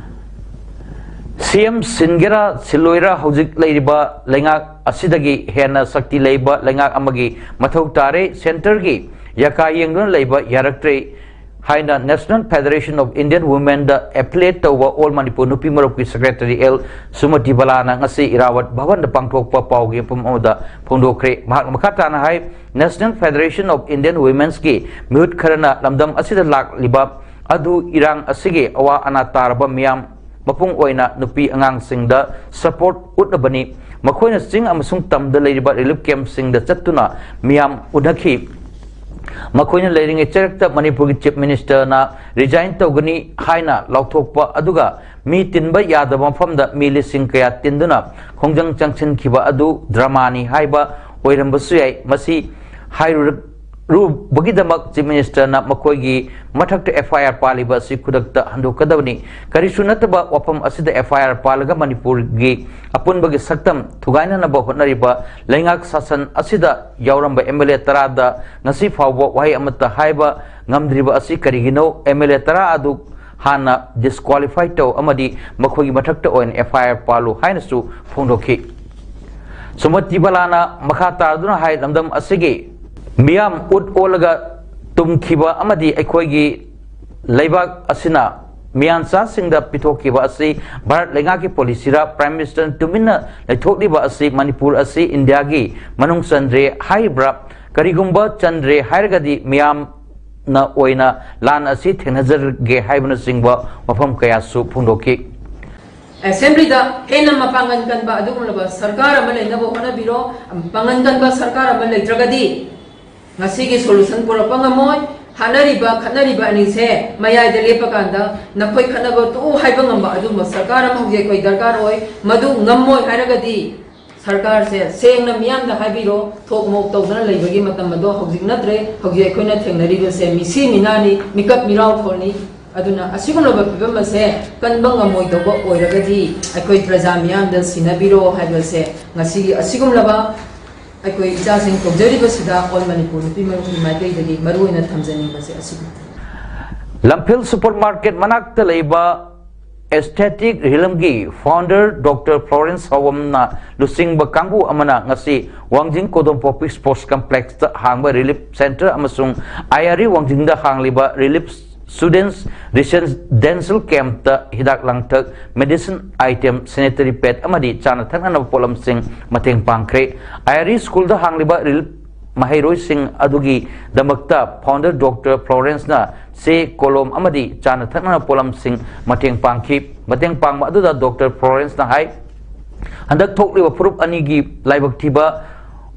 ꯁꯤ ꯑꯦꯝ ꯁꯤꯟꯒꯦꯔꯥ ꯁꯤꯜꯂꯣꯏꯔꯥ, ꯍꯧꯖꯤꯛ ꯂꯩꯔꯤꯕ ꯂꯩꯉꯥꯛ ꯑꯁꯤꯗꯒꯤ ꯍꯦꯟꯅ ꯁꯛꯇꯤ ꯂꯩꯕ ꯂꯩꯉꯥꯛ ꯑꯃꯒꯤ ꯃꯊꯧ ꯇꯥꯔꯦ꯫ ꯁꯦꯟꯇꯔꯒꯤ ꯌꯥꯀꯥ ꯌꯦꯡꯗꯨꯅ ꯂꯩꯕ ꯌꯥꯔꯛꯇ꯭ꯔꯦ ꯍꯥꯏꯅ National Federation of Indian Womenꯗ affiliate ꯇꯧꯕ All Manipur ꯅꯨꯄꯤ ꯃꯔꯨꯞꯀꯤ secretary ꯑꯦꯜ ꯁꯨꯃꯇꯤ ꯕꯂꯥꯅ ꯉꯁꯤ ꯏꯔꯥꯋꯠ ꯚꯕꯟꯗ ꯄꯥꯡꯊꯣꯛꯄ ꯄꯥꯎꯒꯤ ꯃꯤꯐꯝ ꯑꯃꯗ ꯐꯣꯡꯗꯣꯛꯈ꯭ꯔꯦ꯫ ꯃꯍꯥꯛꯅ ꯃꯈꯥ ꯇꯥꯅ ꯍꯥꯏ, National Federation of Indian Womenꯁꯀꯤ ꯃꯤꯍꯨꯠ ꯈꯔꯅ ꯂꯝꯗꯝ ꯑꯁꯤꯗ ꯂꯥꯛꯂꯤꯕ ꯑꯗꯨ ꯏꯔꯥꯡ ꯑꯁꯤꯒꯤ ꯑꯋꯥ ꯑꯅꯥ ꯇꯥꯔꯕ ꯃꯤꯌꯥꯝ ꯃꯄꯨꯡ ꯑꯣꯏꯅ ꯅꯨꯄꯤ ꯑꯉꯥꯡꯁꯤꯡꯗ support ꯎꯠꯅꯕꯅꯤ꯫ ꯃꯈꯣꯏꯅ ꯆꯤꯡ ꯑꯃꯁꯨꯡ ꯇꯝꯗ ꯂꯩꯔꯤꯕ relief campꯁꯤꯡꯗ ꯆꯠꯇꯨꯅ ꯃꯤꯌꯥꯝ ꯎꯅꯈꯤ꯫ ꯃꯈꯣꯏꯅ ꯂꯩꯔꯤꯉꯩ ꯆꯩꯔꯛꯇ ꯃꯅꯤꯄꯨꯔꯒꯤ Chief Ministerꯅ resign ꯇꯧꯒꯅꯤ ꯍꯥꯏꯅ ꯂꯥꯎꯊꯣꯛꯄ, ꯑꯗꯨꯒ ꯃꯤ ꯇꯤꯟꯕ ꯌꯥꯗꯕ ꯃꯐꯝꯗ ꯃꯤ ꯂꯤꯁꯤꯡ ꯀꯌꯥ ꯇꯤꯟꯗꯨꯅ ꯈꯣꯡꯖꯪ ꯆꯪꯁꯤꯟꯈꯤꯕ ꯑꯗꯨ dramaꯅꯤ ꯍꯥꯏꯕ ꯑꯣꯏꯔꯝꯕꯁꯨ ꯌꯥꯏ꯫ ꯃꯁꯤ ꯍꯥꯏꯔꯨꯔ-, ꯔꯨꯕꯒꯤꯗꯃꯛ Chief Ministerꯅ ꯃꯈꯣꯏꯒꯤ ꯃꯊꯛꯇ F I R ꯄꯥꯜꯂꯤꯕ ꯑꯁꯤ ꯈꯨꯗꯛꯇ ꯍꯟꯗꯣꯛꯀꯗꯕꯅꯤ꯫ ꯀꯔꯤꯁꯨ ꯅꯠꯇꯕ ꯋꯥꯐꯝ ꯑꯁꯤꯗ F I R ꯄꯥꯜꯂꯒ ꯃꯅꯤꯄꯨꯔꯒꯤ ꯑꯄꯨꯟꯕꯒꯤ ꯁꯛꯇꯝ ꯊꯨꯒꯥꯏꯅꯅꯕ ꯍꯣꯠꯅꯔꯤꯕ ꯂꯩꯉꯥꯛ ꯁꯥꯁꯟ ꯑꯁꯤꯗ ꯌꯥꯎꯔꯝꯕ M L A ꯇꯔꯥꯗ ꯉꯁꯤ ꯐꯥꯎꯕ ꯋꯥꯍꯩ ꯑꯃꯠꯇ ꯍꯥꯏꯕ ꯉꯝꯗ꯭ꯔꯤꯕ ꯑꯁꯤ ꯀꯔꯤꯒꯤꯅꯣ? M L A ꯇꯔꯥ ꯑꯗꯨ ꯍꯥꯟꯅ disqualify ꯇꯧ ꯑꯃꯗꯤ ꯃꯈꯣꯏꯒꯤ ꯃꯊꯛꯇ ꯑꯣꯏꯅ F I R ꯄꯥꯜꯂꯨ ꯍꯥꯏꯅꯁꯨ ꯐꯣꯡꯗꯣꯛꯈꯤ꯫ ꯁꯨꯃꯇꯤ ꯕꯂꯥꯅ ꯃꯈꯥ ꯇꯥꯗꯨꯅ ꯍꯥꯏ, ꯂꯝꯗꯝ ꯑꯁꯤꯒꯤ ꯃꯤꯌꯥꯝ ꯎꯠ ꯑꯣꯜꯂꯒ ꯇꯨꯝꯈꯤꯕ ꯑꯃꯗꯤ ꯑꯩꯈꯣꯏꯒꯤ ꯂꯩꯕꯥꯛ ꯑꯁꯤꯅ ꯃꯤꯌꯥꯟꯆꯥꯁꯤꯡꯗ ꯄꯤꯊꯣꯛꯈꯤꯕ ꯑꯁꯤ ꯚꯥꯔꯠ ꯂꯩꯉꯥꯛꯀꯤ policyꯔ? Prime Ministerꯅ ꯇꯨꯃꯤꯟꯅ ꯂꯩꯊꯣꯛꯂꯤꯕ ꯑꯁꯤ ꯃꯅꯤꯄꯨꯔ ꯑꯁꯤ ꯏꯟꯗꯤꯌꯥꯒꯤ ꯃꯅꯨꯡ ꯆꯟꯗ꯭ꯔꯦ ꯍꯥꯏꯔꯤꯕ꯭ꯔꯥ? ꯀꯔꯤꯒꯨꯝꯕ ꯆꯟꯗ꯭ꯔꯦ ꯍꯥꯏꯔꯒꯗꯤ ꯃꯤꯌꯥꯝꯅ ꯑꯣꯏꯅ ꯂꯥꯟ ꯑꯁꯤ ꯊꯦꯡꯅꯖꯔꯒꯦ ꯍꯥꯏꯕꯅꯆꯤꯡꯕ ꯋꯥꯐꯝ ꯀꯌꯥꯁꯨ ꯐꯣꯡꯗꯣꯛꯈꯤ꯫ ꯑꯦꯁꯦꯝꯕ꯭ꯂꯤꯗ ꯍꯦꯟꯅ ꯃꯄꯥꯡꯒꯜ ꯀꯟꯕ ꯑꯗꯨꯒꯨꯝꯂꯕ ꯁꯔꯀꯥꯔ ꯑꯃ ꯂꯩꯅꯕ ꯍꯣꯠꯅꯕꯤꯔꯣ꯫ ꯃꯄꯥꯡꯒꯜ ꯀꯟꯕ ꯁꯔꯀꯥꯔ ꯑꯃ ꯂꯩꯇ꯭ꯔꯒꯗꯤ ꯉꯁꯤꯒꯤ solution ꯄꯨꯔꯛꯄ ꯉꯝꯃꯣꯏ꯫ ꯈꯠꯅꯔꯤꯕ ꯈꯠꯅꯔꯤꯕ ꯑꯅꯤꯁꯦ ꯃꯌꯥꯏꯗ ꯂꯦꯞꯄꯀꯥꯟꯗ ꯅꯈꯣꯏ ꯈꯠꯅꯕ ꯇꯣꯛꯎ ꯍꯥꯏꯕ ꯉꯝꯕ ꯑꯗꯨꯒꯨꯝꯕ ꯁꯔꯀꯥꯔ ꯑꯃ ꯍꯧꯖꯤꯛ ꯑꯩꯈꯣꯏ ꯗꯔꯀꯥꯔ ꯑꯣꯏ꯫ ꯃꯗꯨ ꯉꯝꯃꯣꯏ ꯍꯥꯏꯔꯒꯗꯤ ꯁꯔꯀꯥꯔꯁꯦ ꯁꯦꯡꯅ ꯃꯤꯌꯥꯝꯗ ꯍꯥꯏꯕꯤꯔꯣ, ꯊꯣꯛ ꯃꯣꯛ ꯇꯧꯗꯅ ꯂꯩꯕꯒꯤ ꯃꯇꯝ ꯑꯗꯣ ꯍꯧꯖꯤꯛ ꯅꯠꯇ꯭ꯔꯦ꯫ ꯍꯧꯖꯤꯛ ꯑꯩꯈꯣꯏꯅ ꯊꯦꯡꯅꯔꯤꯕꯁꯦ ꯃꯤꯁꯤ ꯃꯤꯅꯥꯅꯤ, ꯃꯤꯀꯞ ꯃꯤꯔꯥꯎꯊꯣꯜꯅꯤ꯫ ꯑꯗꯨꯅ ꯑꯁꯤꯒꯨꯝꯂꯕ ꯐꯤꯕꯝ ꯑꯁꯦ ꯀꯟꯕ ꯉꯝꯃꯣꯏꯗꯧꯕ ꯑꯣꯏꯔꯒꯗꯤ ꯑꯩꯈꯣꯏ ꯄ꯭ꯔꯖꯥ ꯃꯤꯌꯥꯝꯗ ꯁꯤꯟꯅꯕꯤꯔꯣ ꯍꯥꯏꯕꯁꯦ ꯉꯁꯤꯒꯤ ꯑꯁꯤꯒꯨꯝꯂꯕ ꯑꯩꯈꯣꯏ ꯏꯆꯥꯁꯤꯡ ꯀꯧꯖꯔꯤꯕꯁꯤꯗ ꯑꯣꯜ ꯃꯅꯤꯄꯨꯔ ꯅꯨꯄꯤ ꯃꯔꯨꯞꯀꯤ ꯃꯥꯏꯀꯩꯗꯒꯤ ꯃꯔꯨꯑꯣꯏꯅ ꯊꯝꯖꯅꯤꯡꯕꯁꯦ ꯑꯁꯤꯅꯤ꯫ ꯂꯝꯐꯦꯜ ꯁꯨꯄꯔ ꯃꯥꯔꯀꯦꯠ ꯃꯅꯥꯛꯇ ꯂꯩꯕ ꯑꯦꯁꯊꯦꯇꯤꯛ ꯔꯤꯂꯝꯒꯤ ꯐꯥꯎꯟꯗꯔ ꯗꯣꯛꯇꯔ ꯐ꯭ꯂꯣꯔꯦꯟꯁ ꯍꯥꯎꯕꯝꯅ ꯂꯨꯆꯤꯡꯕ ꯀꯥꯡꯕꯨ ꯑꯃꯅ ꯉꯁꯤ ꯋꯥꯡꯖꯤꯡ ꯀꯣꯗꯣꯝꯄꯣꯛꯄꯤ ꯁ꯭ꯄꯣꯔꯠꯁ ꯀꯝꯄ꯭ꯂꯦꯛꯁꯇ ꯍꯥꯡꯕ ꯔꯤꯂꯤꯐ ꯁꯦꯟꯇꯔ ꯑꯃꯁꯨꯡ ꯑꯥꯏ ꯑꯥꯔ ꯏ ꯋꯥꯡꯖꯤꯡꯗ ꯍꯥꯡꯂꯤꯕ ꯔꯤꯂꯤꯐ ꯁ꯭ꯇꯨꯗꯦꯟꯠꯁ ꯔꯤꯁꯤꯗꯦꯟꯁꯤꯌꯦꯜ ꯀꯦꯝꯞꯇ ꯍꯤꯗꯥꯛ ꯂꯥꯡꯊꯛ, ꯃꯦꯗꯤꯁꯤꯟ ꯑꯥꯏꯇꯦꯝ, ꯁꯦꯅꯤꯇꯔꯤ ꯄꯦꯗ ꯑꯃꯗꯤ ꯆꯥꯅ ꯊꯛꯅꯅꯕ ꯄꯣꯠꯂꯝꯁꯤꯡ ꯃꯇꯦꯡ ꯄꯥꯡꯈ꯭ꯔꯦ꯫ ꯑꯥꯏ ꯑꯥꯔ ꯏ ꯁ꯭ꯀꯨꯜꯗ ꯍꯥꯡꯂꯤꯕ ꯔꯤꯂꯤꯐ ꯃꯍꯩꯔꯣꯏꯁꯤꯡ ꯑꯗꯨꯒꯤꯗꯃꯛꯇ ꯐꯥꯎꯟꯗꯔ ꯗꯣꯛꯇꯔ ꯐ꯭ꯂꯣꯔꯦꯟꯁꯅ ꯆꯦ, ꯀꯣꯂꯣꯝ ꯑꯃꯗꯤ ꯆꯥꯅ ꯊꯛꯅꯅꯕ ꯄꯣꯠꯂꯝꯁꯤꯡ ꯃꯇꯦꯡ ꯄꯥꯡꯈꯤ꯫ ꯃꯇꯦꯡ ꯄꯥꯡꯕ ꯑꯗꯨꯗ ꯗꯣꯛꯇꯔ ꯐ꯭ꯂꯣꯔꯦꯟꯁꯅ ꯍꯥꯏ, ꯍꯟꯗꯛ ꯊꯣꯛꯂꯤꯕ ꯐꯨꯔꯨꯞ ꯑꯅꯤꯒꯤ ꯂꯥꯏꯕꯛ ꯊꯤꯕ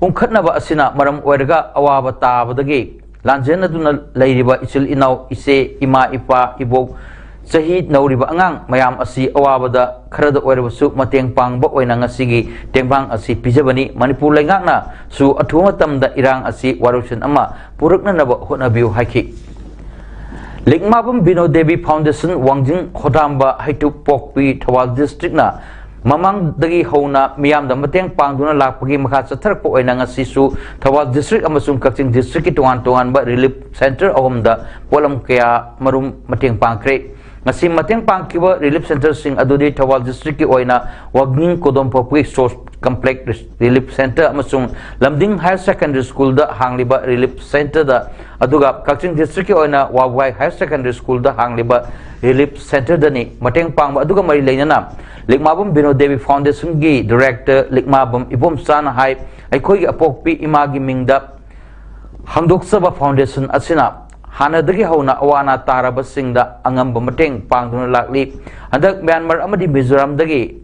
ꯎꯪꯈꯠꯅꯕ ꯑꯁꯤꯅ ꯃꯔꯝ ꯑꯣꯏꯔꯒ ꯑꯋꯥꯕ ꯇꯥꯕꯗꯒꯤ ꯂꯥꯟꯖꯦꯟꯅꯗꯨꯅ ꯂꯩꯔꯤꯕ ꯏꯆꯤꯜ ꯏꯅꯥꯎ, ꯏꯆꯦ, ꯏꯃꯥ, ꯏꯄꯥ, ꯏꯕꯣꯛ, ꯆꯍꯤ ꯅꯧꯔꯤꯕ ꯑꯉꯥꯡ ꯃꯌꯥꯝ ꯑꯁꯤ ꯑꯋꯥꯕꯗ ꯈꯔꯗ ꯑꯣꯏꯔꯕꯁꯨ ꯃꯇꯦꯡ ꯄꯥꯡꯕ ꯑꯣꯏꯅ ꯉꯁꯤꯒꯤ ꯇꯦꯡꯕꯥꯡ ꯑꯁꯤ ꯄꯤꯖꯕꯅꯤ꯫ ꯃꯅꯤꯄꯨꯔ ꯂꯩꯉꯥꯛꯅꯁꯨ ꯑꯊꯨꯕ ꯃꯇꯝꯗ ꯏꯔꯥꯡ ꯑꯁꯤ ꯋꯥꯔꯣꯏꯁꯤꯟ ꯑꯃ ꯄꯨꯔꯛꯅꯅꯕ ꯍꯣꯠꯅꯕꯤꯌꯨ ꯍꯥꯏꯈꯤ꯫ ꯂꯤꯛꯃꯥꯕꯝ ꯕꯤꯅꯣ ꯗꯦꯕꯤ ꯐꯥꯎꯟꯗꯦꯁꯟ, ꯋꯥꯡꯖꯤꯡ ꯈꯣꯗꯥꯝꯕ, ꯍꯩꯇꯨꯞ ꯄꯣꯛꯄꯤ, ꯊꯧꯕꯥꯜ ꯗꯤꯁꯇ꯭ꯔꯤꯛꯅ ꯃꯃꯥꯡꯗꯒꯤ ꯍꯧꯅ ꯃꯤꯌꯥꯝꯗ ꯃꯇꯦꯡ ꯄꯥꯡꯗꯨꯅ ꯂꯥꯛꯄꯒꯤ ꯃꯈꯥ ꯆꯠꯊꯔꯛꯄ ꯑꯣꯏꯅ ꯉꯁꯤꯁꯨ ꯊꯧꯕꯥꯜ ꯗꯤꯁꯇ꯭ꯔꯤꯛ ꯑꯃꯁꯨꯡ ꯀꯛꯆꯤꯡ ꯗꯤꯁꯇ꯭ꯔꯤꯛꯀꯤ ꯇꯣꯉꯥꯟ ꯇꯣꯉꯥꯟꯕ ꯔꯤꯂꯤꯐ ꯁꯦꯟꯇꯔ ꯑꯍꯨꯝꯗ ꯄꯣꯠꯂꯝ ꯀꯌꯥ ꯃꯔꯨꯝ ꯃꯇꯦꯡ ꯄꯥꯡꯈ꯭ꯔꯦ꯫ ꯉꯁꯤ ꯃꯇꯦꯡ ꯄꯥꯡꯈꯤꯕ ꯔꯤꯂꯤꯐ ꯁꯦꯟꯇꯔꯁꯤꯡ ꯑꯗꯨꯗꯤ ꯊꯧꯕꯥꯜ ꯗꯤꯁꯇ꯭ꯔꯤꯛꯀꯤ ꯑꯣꯏꯅ ꯋꯥꯡꯖꯤꯡ ꯀꯣꯗꯣꯝꯄꯣꯛꯄꯤ ꯁ꯭ꯄꯣꯔꯠꯁ ꯀꯝꯄ꯭ꯂꯦꯛꯁ ꯔꯤꯂꯤꯐ ꯁꯦꯟꯇꯔ ꯑꯃꯁꯨꯡ ꯂꯝꯗꯤꯡ ꯍꯥꯌꯔ ꯁꯦꯀꯦꯟꯗꯔꯤ ꯁ꯭ꯀꯨꯜꯗ ꯍꯥꯡꯂꯤꯕ ꯔꯤꯂꯤꯐ ꯁꯦꯟꯇꯔꯗ, ꯑꯗꯨꯒ ꯀꯛꯆꯤꯡ ꯗꯤꯁꯇ꯭ꯔꯤꯛꯀꯤ ꯑꯣꯏꯅ ꯋꯥꯕꯒꯥꯏ ꯍꯥꯌꯔ ꯁꯦꯀꯦꯟꯗꯔꯤ ꯁ꯭ꯀꯨꯜꯗ ꯍꯥꯡꯂꯤꯕ ꯔꯤꯂꯤꯐ ꯁꯦꯟꯇꯔꯗꯅꯤ꯫ ꯃꯇꯦꯡ ꯄꯥꯡꯕ ꯑꯗꯨꯒ ꯃꯔꯤ ꯂꯩꯅꯅ ꯂꯤꯛꯃꯥꯕꯝ ꯕꯤꯅꯣ ꯗꯦꯕꯤ ꯐꯥꯎꯟꯗꯦꯁꯟꯒꯤ ꯗꯤꯔꯦꯛꯇꯔ ꯂꯤꯛꯃꯥꯕꯝ ꯏꯕꯣꯝꯆꯥꯅ ꯍꯥꯏ, ꯑꯩꯈꯣꯏꯒꯤ ꯑꯄꯣꯛꯄꯤ ꯏꯃꯥꯒꯤ ꯃꯤꯡꯗ ꯍꯥꯡꯗꯣꯛꯆꯕ ꯐꯥꯎꯟꯗꯦꯁꯟ ꯑꯁꯤꯅ ꯍꯥꯟꯅꯗꯒꯤ ꯍꯧꯅ ꯑꯋꯥ ꯑꯅꯥ ꯇꯥꯔꯕꯁꯤꯡꯗ ꯑꯉꯝꯕ ꯃꯇꯦꯡ ꯄꯥꯡꯗꯨꯅ ꯂꯥꯛꯂꯤ꯫ ꯍꯟꯗꯛ ꯃ꯭ꯌꯥꯟꯃꯥꯔ ꯑꯃꯗꯤ ꯃꯤꯖꯣꯔꯥꯝꯗꯒꯤ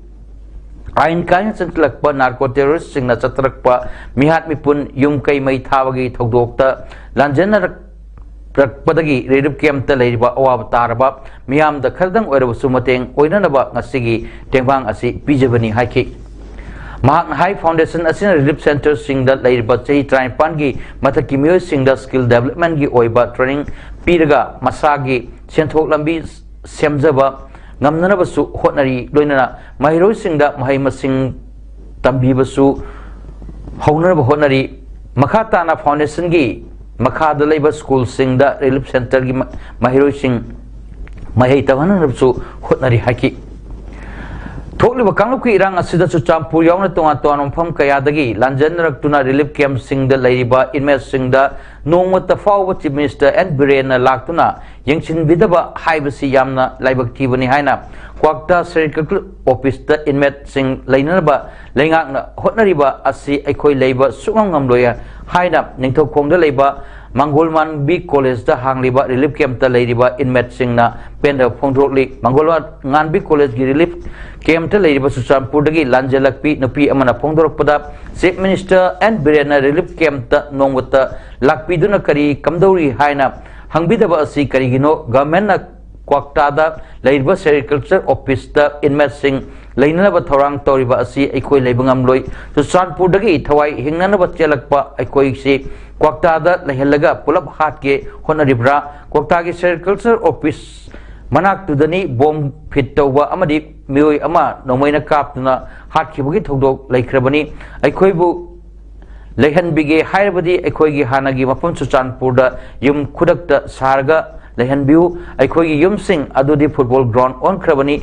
ꯑꯥꯏꯟ ꯀꯥꯏꯅ ꯆꯪꯁꯤꯜꯂꯛꯄ ꯅꯥꯔꯀꯣ ꯇꯦꯔꯣꯔꯤꯁꯁꯤꯡꯅ ꯆꯠꯊꯔꯛꯄ ꯃꯤꯍꯥꯠ ꯃꯤꯄꯨꯟ, ꯌꯨꯝ ꯀꯩ ꯃꯩ ꯊꯥꯕꯒꯤ ꯊꯧꯗꯣꯛꯇ ꯂꯥꯟꯖꯦꯟꯅꯔꯛ-, ꯔꯛꯄꯗꯒꯤ ꯔꯤꯂꯤꯐ ꯀꯦꯝꯞꯇ ꯂꯩꯔꯤꯕ ꯑꯋꯥꯕ ꯇꯥꯔꯕ ꯃꯤꯌꯥꯝꯗ ꯈꯔꯗꯪ ꯑꯣꯏꯔꯕꯁꯨ ꯃꯇꯦꯡ ꯑꯣꯏꯅꯅꯕ ꯉꯁꯤꯒꯤ ꯇꯦꯡꯕꯥꯡ ꯑꯁꯤ ꯄꯤꯖꯕꯅꯤ ꯍꯥꯏꯈꯤ꯫ ꯃꯍꯥꯛꯅ ꯍꯥꯏ, ꯐꯥꯎꯟꯗꯦꯁꯟ ꯑꯁꯤꯅ ꯔꯤꯂꯤꯐ ꯁꯦꯟꯇꯔꯁꯤꯡꯗ ꯂꯩꯔꯤꯕ ꯆꯍꯤ ꯇꯔꯥꯅꯤꯄꯥꯟꯒꯤ ꯃꯊꯛꯀꯤ ꯃꯤꯑꯣꯏꯁꯤꯡꯗ ꯁ꯭ꯀꯤꯜ ꯗꯦꯕꯂꯞꯃꯦꯟꯒꯤ ꯑꯣꯏꯕ ꯇ꯭ꯔꯦꯅꯤꯡ ꯄꯤꯔꯒ ꯃꯁꯥꯒꯤ ꯁꯦꯟꯊꯣꯛ ꯂꯝꯕꯤ ꯁꯦꯝꯖꯕ ꯉꯝꯅꯅꯕꯁꯨ ꯍꯣꯠꯅꯔꯤ꯫ ꯂꯣꯏꯅꯅ ꯃꯍꯩꯔꯣꯏꯁꯤꯡꯗ ꯃꯍꯩ ꯃꯁꯤꯡ ꯇꯝꯕꯤꯕꯁꯨ ꯍꯧꯅꯅꯕ ꯍꯣꯠꯅꯔꯤ꯫ ꯃꯈꯥ ꯇꯥꯅ ꯐꯥꯎꯟꯗꯦꯁꯟꯒꯤ ꯃꯈꯥꯗ ꯂꯩꯕ ꯁ꯭ꯀꯨꯜꯁꯤꯡꯗ ꯔꯤꯂꯤꯐ ꯁꯦꯟꯇꯔꯒꯤ ꯃ-, ꯃꯍꯩꯔꯣꯏꯁꯤꯡ ꯃꯍꯩ ꯇꯝꯍꯟꯅꯕꯁꯨ ꯍꯣꯠꯅꯔꯤ ꯍꯥꯏꯈꯤ꯫ ꯊꯣꯛꯂꯤꯕ ꯀꯥꯡꯂꯨꯞꯀꯤ ꯏꯔꯥꯡ ꯑꯁꯤꯗ ꯆꯨꯔꯆꯥꯟꯄꯨꯔ ꯌꯥꯎꯅ ꯇꯣꯉꯥꯟ ꯇꯣꯉꯥꯟꯕ ꯃꯐꯝ ꯀꯌꯥꯗꯒꯤ ꯂꯥꯟꯖꯦꯟꯅꯔꯛꯇꯨꯅ ꯔꯤꯂꯤꯐ ꯀꯦꯝꯞꯁꯤꯡꯗ ꯂꯩꯔꯤꯕ ꯏꯟꯃꯦꯠꯁꯤꯡꯗ ꯅꯣꯡꯃꯇ ꯐꯥꯎꯕ ꯆꯤꯐ ꯃꯤꯅꯤꯁꯇꯔ ꯑꯦꯟ ꯕꯤꯔꯦꯟꯅ ꯂꯥꯛꯇꯨꯅ ꯌꯦꯡꯁꯤꯟꯕꯤꯗꯕ ꯍꯥꯏꯕꯁꯤ ꯌꯥꯝꯅ ꯂꯥꯏꯕꯛ ꯊꯤꯕꯅꯤ ꯍꯥꯏꯅ ꯀ꯭ꯋꯥꯛꯇꯥ ꯁꯦꯔꯤꯀꯜ ꯑꯣꯐꯤꯁꯇ ꯏꯟꯃꯦꯠꯁꯤꯡ ꯂꯩꯅꯅꯕ ꯂꯩꯉꯥꯛꯅ ꯍꯣꯠꯅꯔꯤꯕ ꯑꯁꯤ ꯑꯩꯈꯣꯏ ꯂꯩꯕ ꯁꯨꯛꯉꯝ ꯉꯝꯂꯣꯏ ꯍꯥꯏꯅ ꯅꯤꯡꯊꯧꯈꯣꯡꯗ ꯂꯩꯕ ꯃꯪꯒꯣꯜꯃꯥꯟꯕꯤ ꯀꯣꯂꯦꯖꯇ ꯍꯥꯡꯂꯤꯕ ꯔꯤꯂꯤꯐ ꯀꯦꯝꯞꯇ ꯂꯩꯔꯤꯕ ꯏꯟꯃꯦꯠꯁꯤꯡꯅ ꯄꯦꯟꯗꯕ ꯐꯣꯡꯗꯣꯔꯛꯂꯤ꯫ ꯃꯪꯒꯣꯜꯃꯥꯟꯕꯤ ꯀꯣꯂꯦꯖꯀꯤ ꯔꯤꯂꯤꯐ ꯀꯦꯝꯞꯇ ꯂꯩꯔꯤꯕ ꯆꯨꯔꯆꯥꯟꯄꯨꯔꯗꯒꯤ ꯂꯥꯟꯖꯦꯜꯂꯛꯄꯤ ꯅꯨꯄꯤ ꯑꯃꯅ ꯐꯣꯡꯗꯣꯔꯛꯄꯗ, ꯆꯤꯐ ꯃꯤꯅꯤꯁꯇꯔ ꯑꯦꯟ ꯕꯤꯔꯦꯟꯅ ꯔꯤꯂꯤꯐ ꯀꯦꯝꯞꯇ ꯅꯣꯡꯃꯇ ꯂꯥꯛꯄꯤꯗꯨꯅ ꯀꯔꯤ ꯀꯝꯗꯧꯔꯤ ꯍꯥꯏꯅ ꯍꯪꯕꯤꯗꯕ ꯑꯁꯤ ꯀꯔꯤꯒꯤꯅꯣ? ꯒꯚꯔꯟꯃꯦꯟꯠꯅ ꯀ꯭ꯋꯥꯛꯇꯥꯗ ꯂꯩꯔꯤꯕ ꯁꯦꯔꯤꯀꯜꯆꯔ ꯑꯣꯐꯤꯁꯇ ꯏꯟꯃꯦꯠꯁꯤꯡ ꯂꯩꯅꯅꯕ ꯊꯧꯔꯥꯡ ꯇꯧꯔꯤꯕ ꯑꯁꯤ ꯑꯩꯈꯣꯏ ꯂꯩꯕ ꯉꯝꯂꯣꯏ꯫ ꯆꯨꯔꯆꯥꯟꯄꯨꯔꯗꯒꯤ ꯊꯋꯥꯏ ꯍꯤꯡꯅꯅꯕ ꯆꯦꯜꯂꯛꯄ ꯑꯩꯈꯣꯏꯁꯤ ꯀ꯭ꯋꯥꯛꯇꯥꯗ ꯂꯩꯍꯜꯂꯒ ꯄꯨꯂꯞ ꯍꯥꯠꯀꯦ ꯍꯣꯠꯅꯔꯤꯕ꯭ꯔꯥ? ꯀ꯭ꯋꯥꯛꯇꯥꯒꯤ ꯁꯦꯔꯤꯀꯜꯆꯔ ꯑꯣꯐꯤꯁ ꯃꯅꯥꯛꯇꯨꯗꯅꯤ ꯕꯣꯝ ꯐꯤꯠ ꯇꯧꯕ ꯑꯃꯗꯤ ꯃꯤꯑꯣꯏ ꯑꯃ ꯅꯣꯡꯃꯩꯅ ꯀꯥꯞꯇꯨꯅ ꯍꯥꯠꯈꯤꯕꯒꯤ ꯊꯧꯗꯣꯛ ꯂꯩꯈ꯭ꯔꯕꯅꯤ꯫ ꯑꯩꯈꯣꯏꯕꯨ ꯂꯩꯍꯟꯕꯤꯒꯦ ꯍꯥꯏꯔꯕꯗꯤ ꯑꯩꯈꯣꯏꯒꯤ ꯍꯥꯟꯅꯒꯤ ꯃꯐꯝ ꯆꯨꯔꯆꯥꯟꯄꯨꯔꯗ ꯌꯨꯝ ꯈꯨꯗꯛꯇ ꯁꯥꯔꯒ ꯂꯩꯍꯟꯕꯤꯌꯨ꯫ ꯑꯩꯈꯣꯏꯒꯤ ꯌꯨꯝꯁꯤꯡ ꯑꯗꯨꯗꯤ ꯐꯨꯠꯕꯣꯜ ꯒ꯭ꯔꯥꯎꯟ ꯑꯣꯟꯈ꯭ꯔꯕꯅꯤ꯫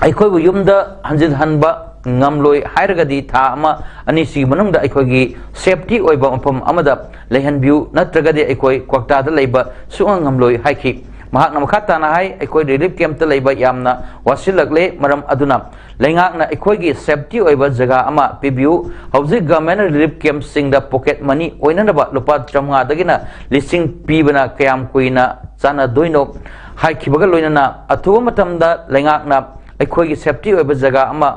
ꯑꯩꯈꯣꯏꯕꯨ ꯌꯨꯝꯗ ꯍꯟꯖꯤꯟꯍꯟꯕ ꯉꯝꯂꯣꯏ ꯍꯥꯏꯔꯒꯗꯤ ꯊꯥ ꯑꯃ ꯑꯅꯤꯁꯤꯒꯤ ꯃꯅꯨꯡꯗ ꯑꯩꯈꯣꯏꯒꯤ ꯁꯦꯐꯇꯤ ꯑꯣꯏꯕ ꯃꯐꯝ ꯑꯃꯗ ꯂꯩꯍꯟꯕꯤꯌꯨ, ꯅꯠꯇ꯭ꯔꯒꯗꯤ ꯑꯩꯈꯣꯏ ꯀ꯭ꯋꯥꯛꯇꯥꯗ ꯂꯩꯕ ꯁꯨꯛꯉꯝ ꯉꯝꯂꯣꯏ ꯍꯥꯏꯈꯤ꯫ ꯃꯍꯥꯛꯅ ꯃꯈꯥ ꯇꯥꯅ ꯍꯥꯏ, ꯑꯩꯈꯣꯏ ꯔꯤꯂꯤꯐ ꯀꯦꯝꯞꯇ ꯂꯩꯕ ꯌꯥꯝꯅ ꯋꯥꯁꯤꯜꯂꯛꯂꯦ, ꯃꯔꯝ ꯑꯗꯨꯅ ꯂꯩꯉꯥꯛꯅ ꯑꯩꯈꯣꯏꯒꯤ ꯁꯦꯐꯇꯤ ꯑꯣꯏꯕ ꯖꯒꯥ ꯑꯃ ꯄꯤꯕꯤꯌꯨ꯫ ꯍꯧꯖꯤꯛ ꯒꯚꯔꯟꯃꯦꯟꯠꯅ ꯔꯤꯂꯤꯐ ꯀꯦꯝꯞꯁꯤꯡꯗ ꯄꯣꯀꯦꯠ ꯃꯅꯤ ꯑꯣꯏꯅꯅꯕ ꯂꯨꯄꯥ ꯆꯥꯝꯃꯉꯥꯗꯒꯤꯅ ꯂꯤꯁꯤꯡ ꯄꯤꯕꯅ ꯀꯌꯥꯝ ꯀꯨꯏꯅ ꯆꯥꯟꯅꯗꯣꯏꯅꯣ ꯍꯥꯏꯈꯤꯕꯒ ꯂꯣꯏꯅꯅ ꯑꯊꯨꯕ ꯃꯇꯝꯗ ꯂꯩꯉꯥꯛꯅ ꯑꯩꯈꯣꯏꯒꯤ ꯁꯦꯐꯇꯤ ꯑꯣꯏꯕ ꯖꯒꯥ ꯑꯃ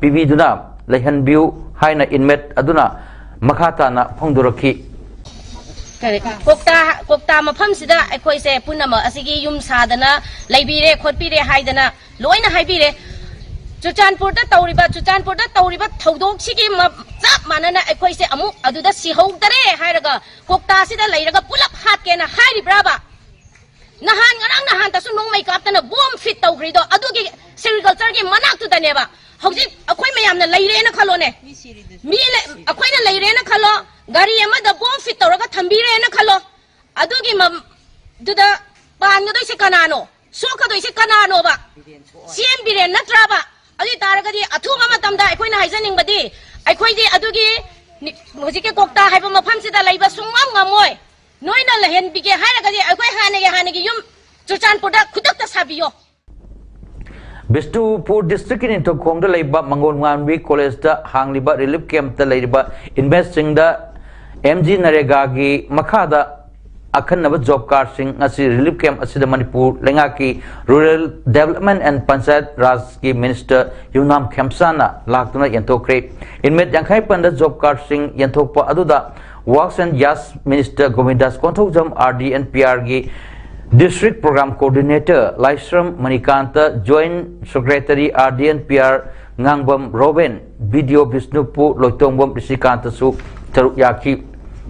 ꯄꯤꯕꯤꯗꯨꯅ ꯂꯩꯍꯟꯕꯤꯌꯨ ꯍꯥꯏꯅ ꯏꯟꯃꯦꯠ ꯑꯗꯨꯅ ꯃꯈꯥ ꯇꯥꯅ ꯐꯣꯡꯗꯣꯔꯛꯈꯤ꯫ ꯀꯣꯛꯇꯥ ꯀꯣꯛꯇꯥ ꯃꯐꯝꯁꯤꯗ ꯑꯩꯈꯣꯏꯁꯦ ꯄꯨꯝꯅꯃꯛ ꯑꯁꯤꯒꯤ ꯌꯨꯝ ꯁꯥꯗꯅ ꯂꯩꯕꯤꯔꯦ ꯈꯣꯠꯄꯤꯔꯦ ꯍꯥꯏꯗꯅ ꯂꯣꯏꯅ ꯍꯥꯏꯕꯤꯔꯦ꯫ ꯆꯨꯔꯆꯥꯟꯄꯨꯔꯗ ꯇꯧꯔꯤꯕ ꯆꯨꯔꯆꯥꯟꯄꯨꯔꯗ ꯇꯧꯔꯤꯕ ꯊꯧꯗꯣꯛꯁꯤꯒꯤ ꯃ- ꯆꯞ ꯃꯥꯟꯅꯅ ꯑꯩꯈꯣꯏꯁꯦ ꯑꯃꯨꯛ ꯑꯗꯨꯗ ꯁꯤꯍꯧꯗꯔꯦ ꯍꯥꯏꯔꯒ ꯀꯣꯛꯇꯥꯁꯤꯗ ꯂꯩꯔꯒ ꯄꯨꯂꯞ ꯍꯥꯠꯀꯦꯅ ꯍꯥꯏꯔꯤꯕ꯭ꯔꯥꯕ? ꯅꯍꯥꯟ ꯉꯔꯥꯡ ꯅꯍꯥꯟꯗꯁꯨ ꯅꯣꯡꯃꯩ ꯀꯥꯞꯇꯅ ꯕꯣꯝ ꯐꯤꯠ ꯇꯧꯈ꯭ꯔꯤꯗꯣ ꯑꯗꯨꯒꯤ ꯁꯦꯔꯤꯀꯜꯆꯔꯒꯤ ꯃꯅꯥꯛꯇꯨꯗꯅꯦꯕ꯫ ꯍꯧꯖꯤꯛ ꯑꯩꯈꯣꯏ ꯃꯌꯥꯝꯅ ꯂꯩꯔꯦꯅ ꯈꯜꯂꯣꯅꯦ, ꯃꯤ ꯂꯩ- ꯑꯩꯈꯣꯏꯅ ꯂꯩꯔꯦꯅ ꯈꯜꯂꯣ, ꯒꯥꯔꯤ ꯑꯃꯗ ꯕꯣꯝ ꯐꯤꯠ ꯇꯧꯔꯒ ꯊꯝꯕꯤꯔꯦꯅ ꯈꯜꯂꯣ, ꯑꯗꯨꯒꯤ ꯃ- ꯗꯨꯗ ꯄꯥꯟꯒꯗꯣꯏꯁꯦ ꯀꯅꯥꯅꯣ? ꯁꯣꯛꯀꯗꯣꯏꯁꯦ ꯀꯅꯥꯅꯣꯕ? ꯁꯤ ꯑꯦꯝ ꯕꯤꯔꯦꯟ ꯅꯠꯇ꯭ꯔꯕ? ꯑꯗꯨ ꯑꯣꯏ ꯇꯥꯔꯒꯗꯤ ꯑꯊꯨꯕ ꯃꯇꯝꯗ ꯑꯩꯈꯣꯏꯅ ꯍꯥꯏꯖꯅꯤꯡꯕꯗꯤ, ꯑꯩꯈꯣꯏꯗꯤ ꯑꯗꯨꯒꯤ ꯅꯤ- ꯍꯧꯖꯤꯛꯀꯤ ꯀꯣꯛꯇꯥ ꯍꯥꯏꯕ ꯃꯐꯝꯁꯤꯗ ꯂꯩꯕ ꯁꯨꯡꯉꯝ ꯉꯝꯃꯣꯏ꯫ ꯅꯣꯏꯅ ꯂꯩꯍꯟꯕꯤꯒꯦ ꯍꯥꯏꯔꯒꯗꯤ ꯑꯩꯈꯣꯏ ꯍꯥꯟꯅꯒꯤ ꯍꯥꯟꯅꯒꯤ ꯌꯨꯝ ꯆꯨꯔꯆꯥꯟꯄꯨꯔꯗ ꯈꯨꯗꯛꯇ ꯁꯥꯕꯤꯌꯣ꯫ ꯕꯤꯁꯅꯨꯄꯨꯔ ꯗꯤꯁꯇ꯭ꯔꯤꯛꯀꯤ ꯅꯤꯡꯊꯧꯈꯣꯡꯗ ꯂꯩꯕ ꯃꯪꯒꯣꯜ ꯉꯥꯟꯕꯤ ꯀꯣꯂꯦꯖꯇ ꯍꯥꯡꯂꯤꯕ ꯔꯤꯂꯤꯐ ꯀꯦꯝꯞꯇ ꯂꯩꯔꯤꯕ ꯏꯟꯃꯦꯠꯁꯤꯡꯗ ꯑꯦꯝ ꯖꯤ ꯅꯔꯦꯒꯥꯒꯤ ꯃꯈꯥꯗ ꯑꯈꯟꯅꯕ ꯖꯣꯕ ꯀꯥꯔꯗꯁꯤꯡ ꯉꯁꯤ ꯔꯤꯂꯤꯐ ꯀꯦꯝꯞ ꯑꯁꯤꯗ ꯃꯅꯤꯄꯨꯔ ꯂꯩꯉꯥꯛꯀꯤ ꯔꯨꯔꯦꯜ ꯗꯦꯕꯂꯞꯃꯦꯟ ꯑꯦꯟ ꯄꯟꯆꯥꯌꯠ ꯔꯥꯖꯀꯤ ꯃꯤꯅꯤꯁꯇꯔ ꯌꯨꯝꯅꯥꯝ ꯈꯦꯝꯆꯥꯅ ꯂꯥꯛꯇꯨꯅ ꯌꯦꯟꯊꯣꯛꯈ꯭ꯔꯦ꯫ ꯏꯟꯃꯦꯠ ꯌꯥꯡꯈꯩ ꯃꯥꯄꯟꯗ ꯖꯣꯕ ꯀꯥꯔꯗꯁꯤꯡ ꯌꯦꯟꯊꯣꯛꯄ ꯑꯗꯨꯗ works and YAS minister Govindas Konthoujam, R D N P ꯑꯥꯔꯒꯤ district programme coordinator Laishram Manikant, joint secretary R D N P R Ngangbam Robin, B D O Bishnupur ꯂꯣꯏꯇꯣꯡꯕꯝ ꯔꯤꯁꯤꯀꯥꯟꯇꯁꯨ ꯁꯔꯨꯛ ꯌꯥꯈꯤ꯫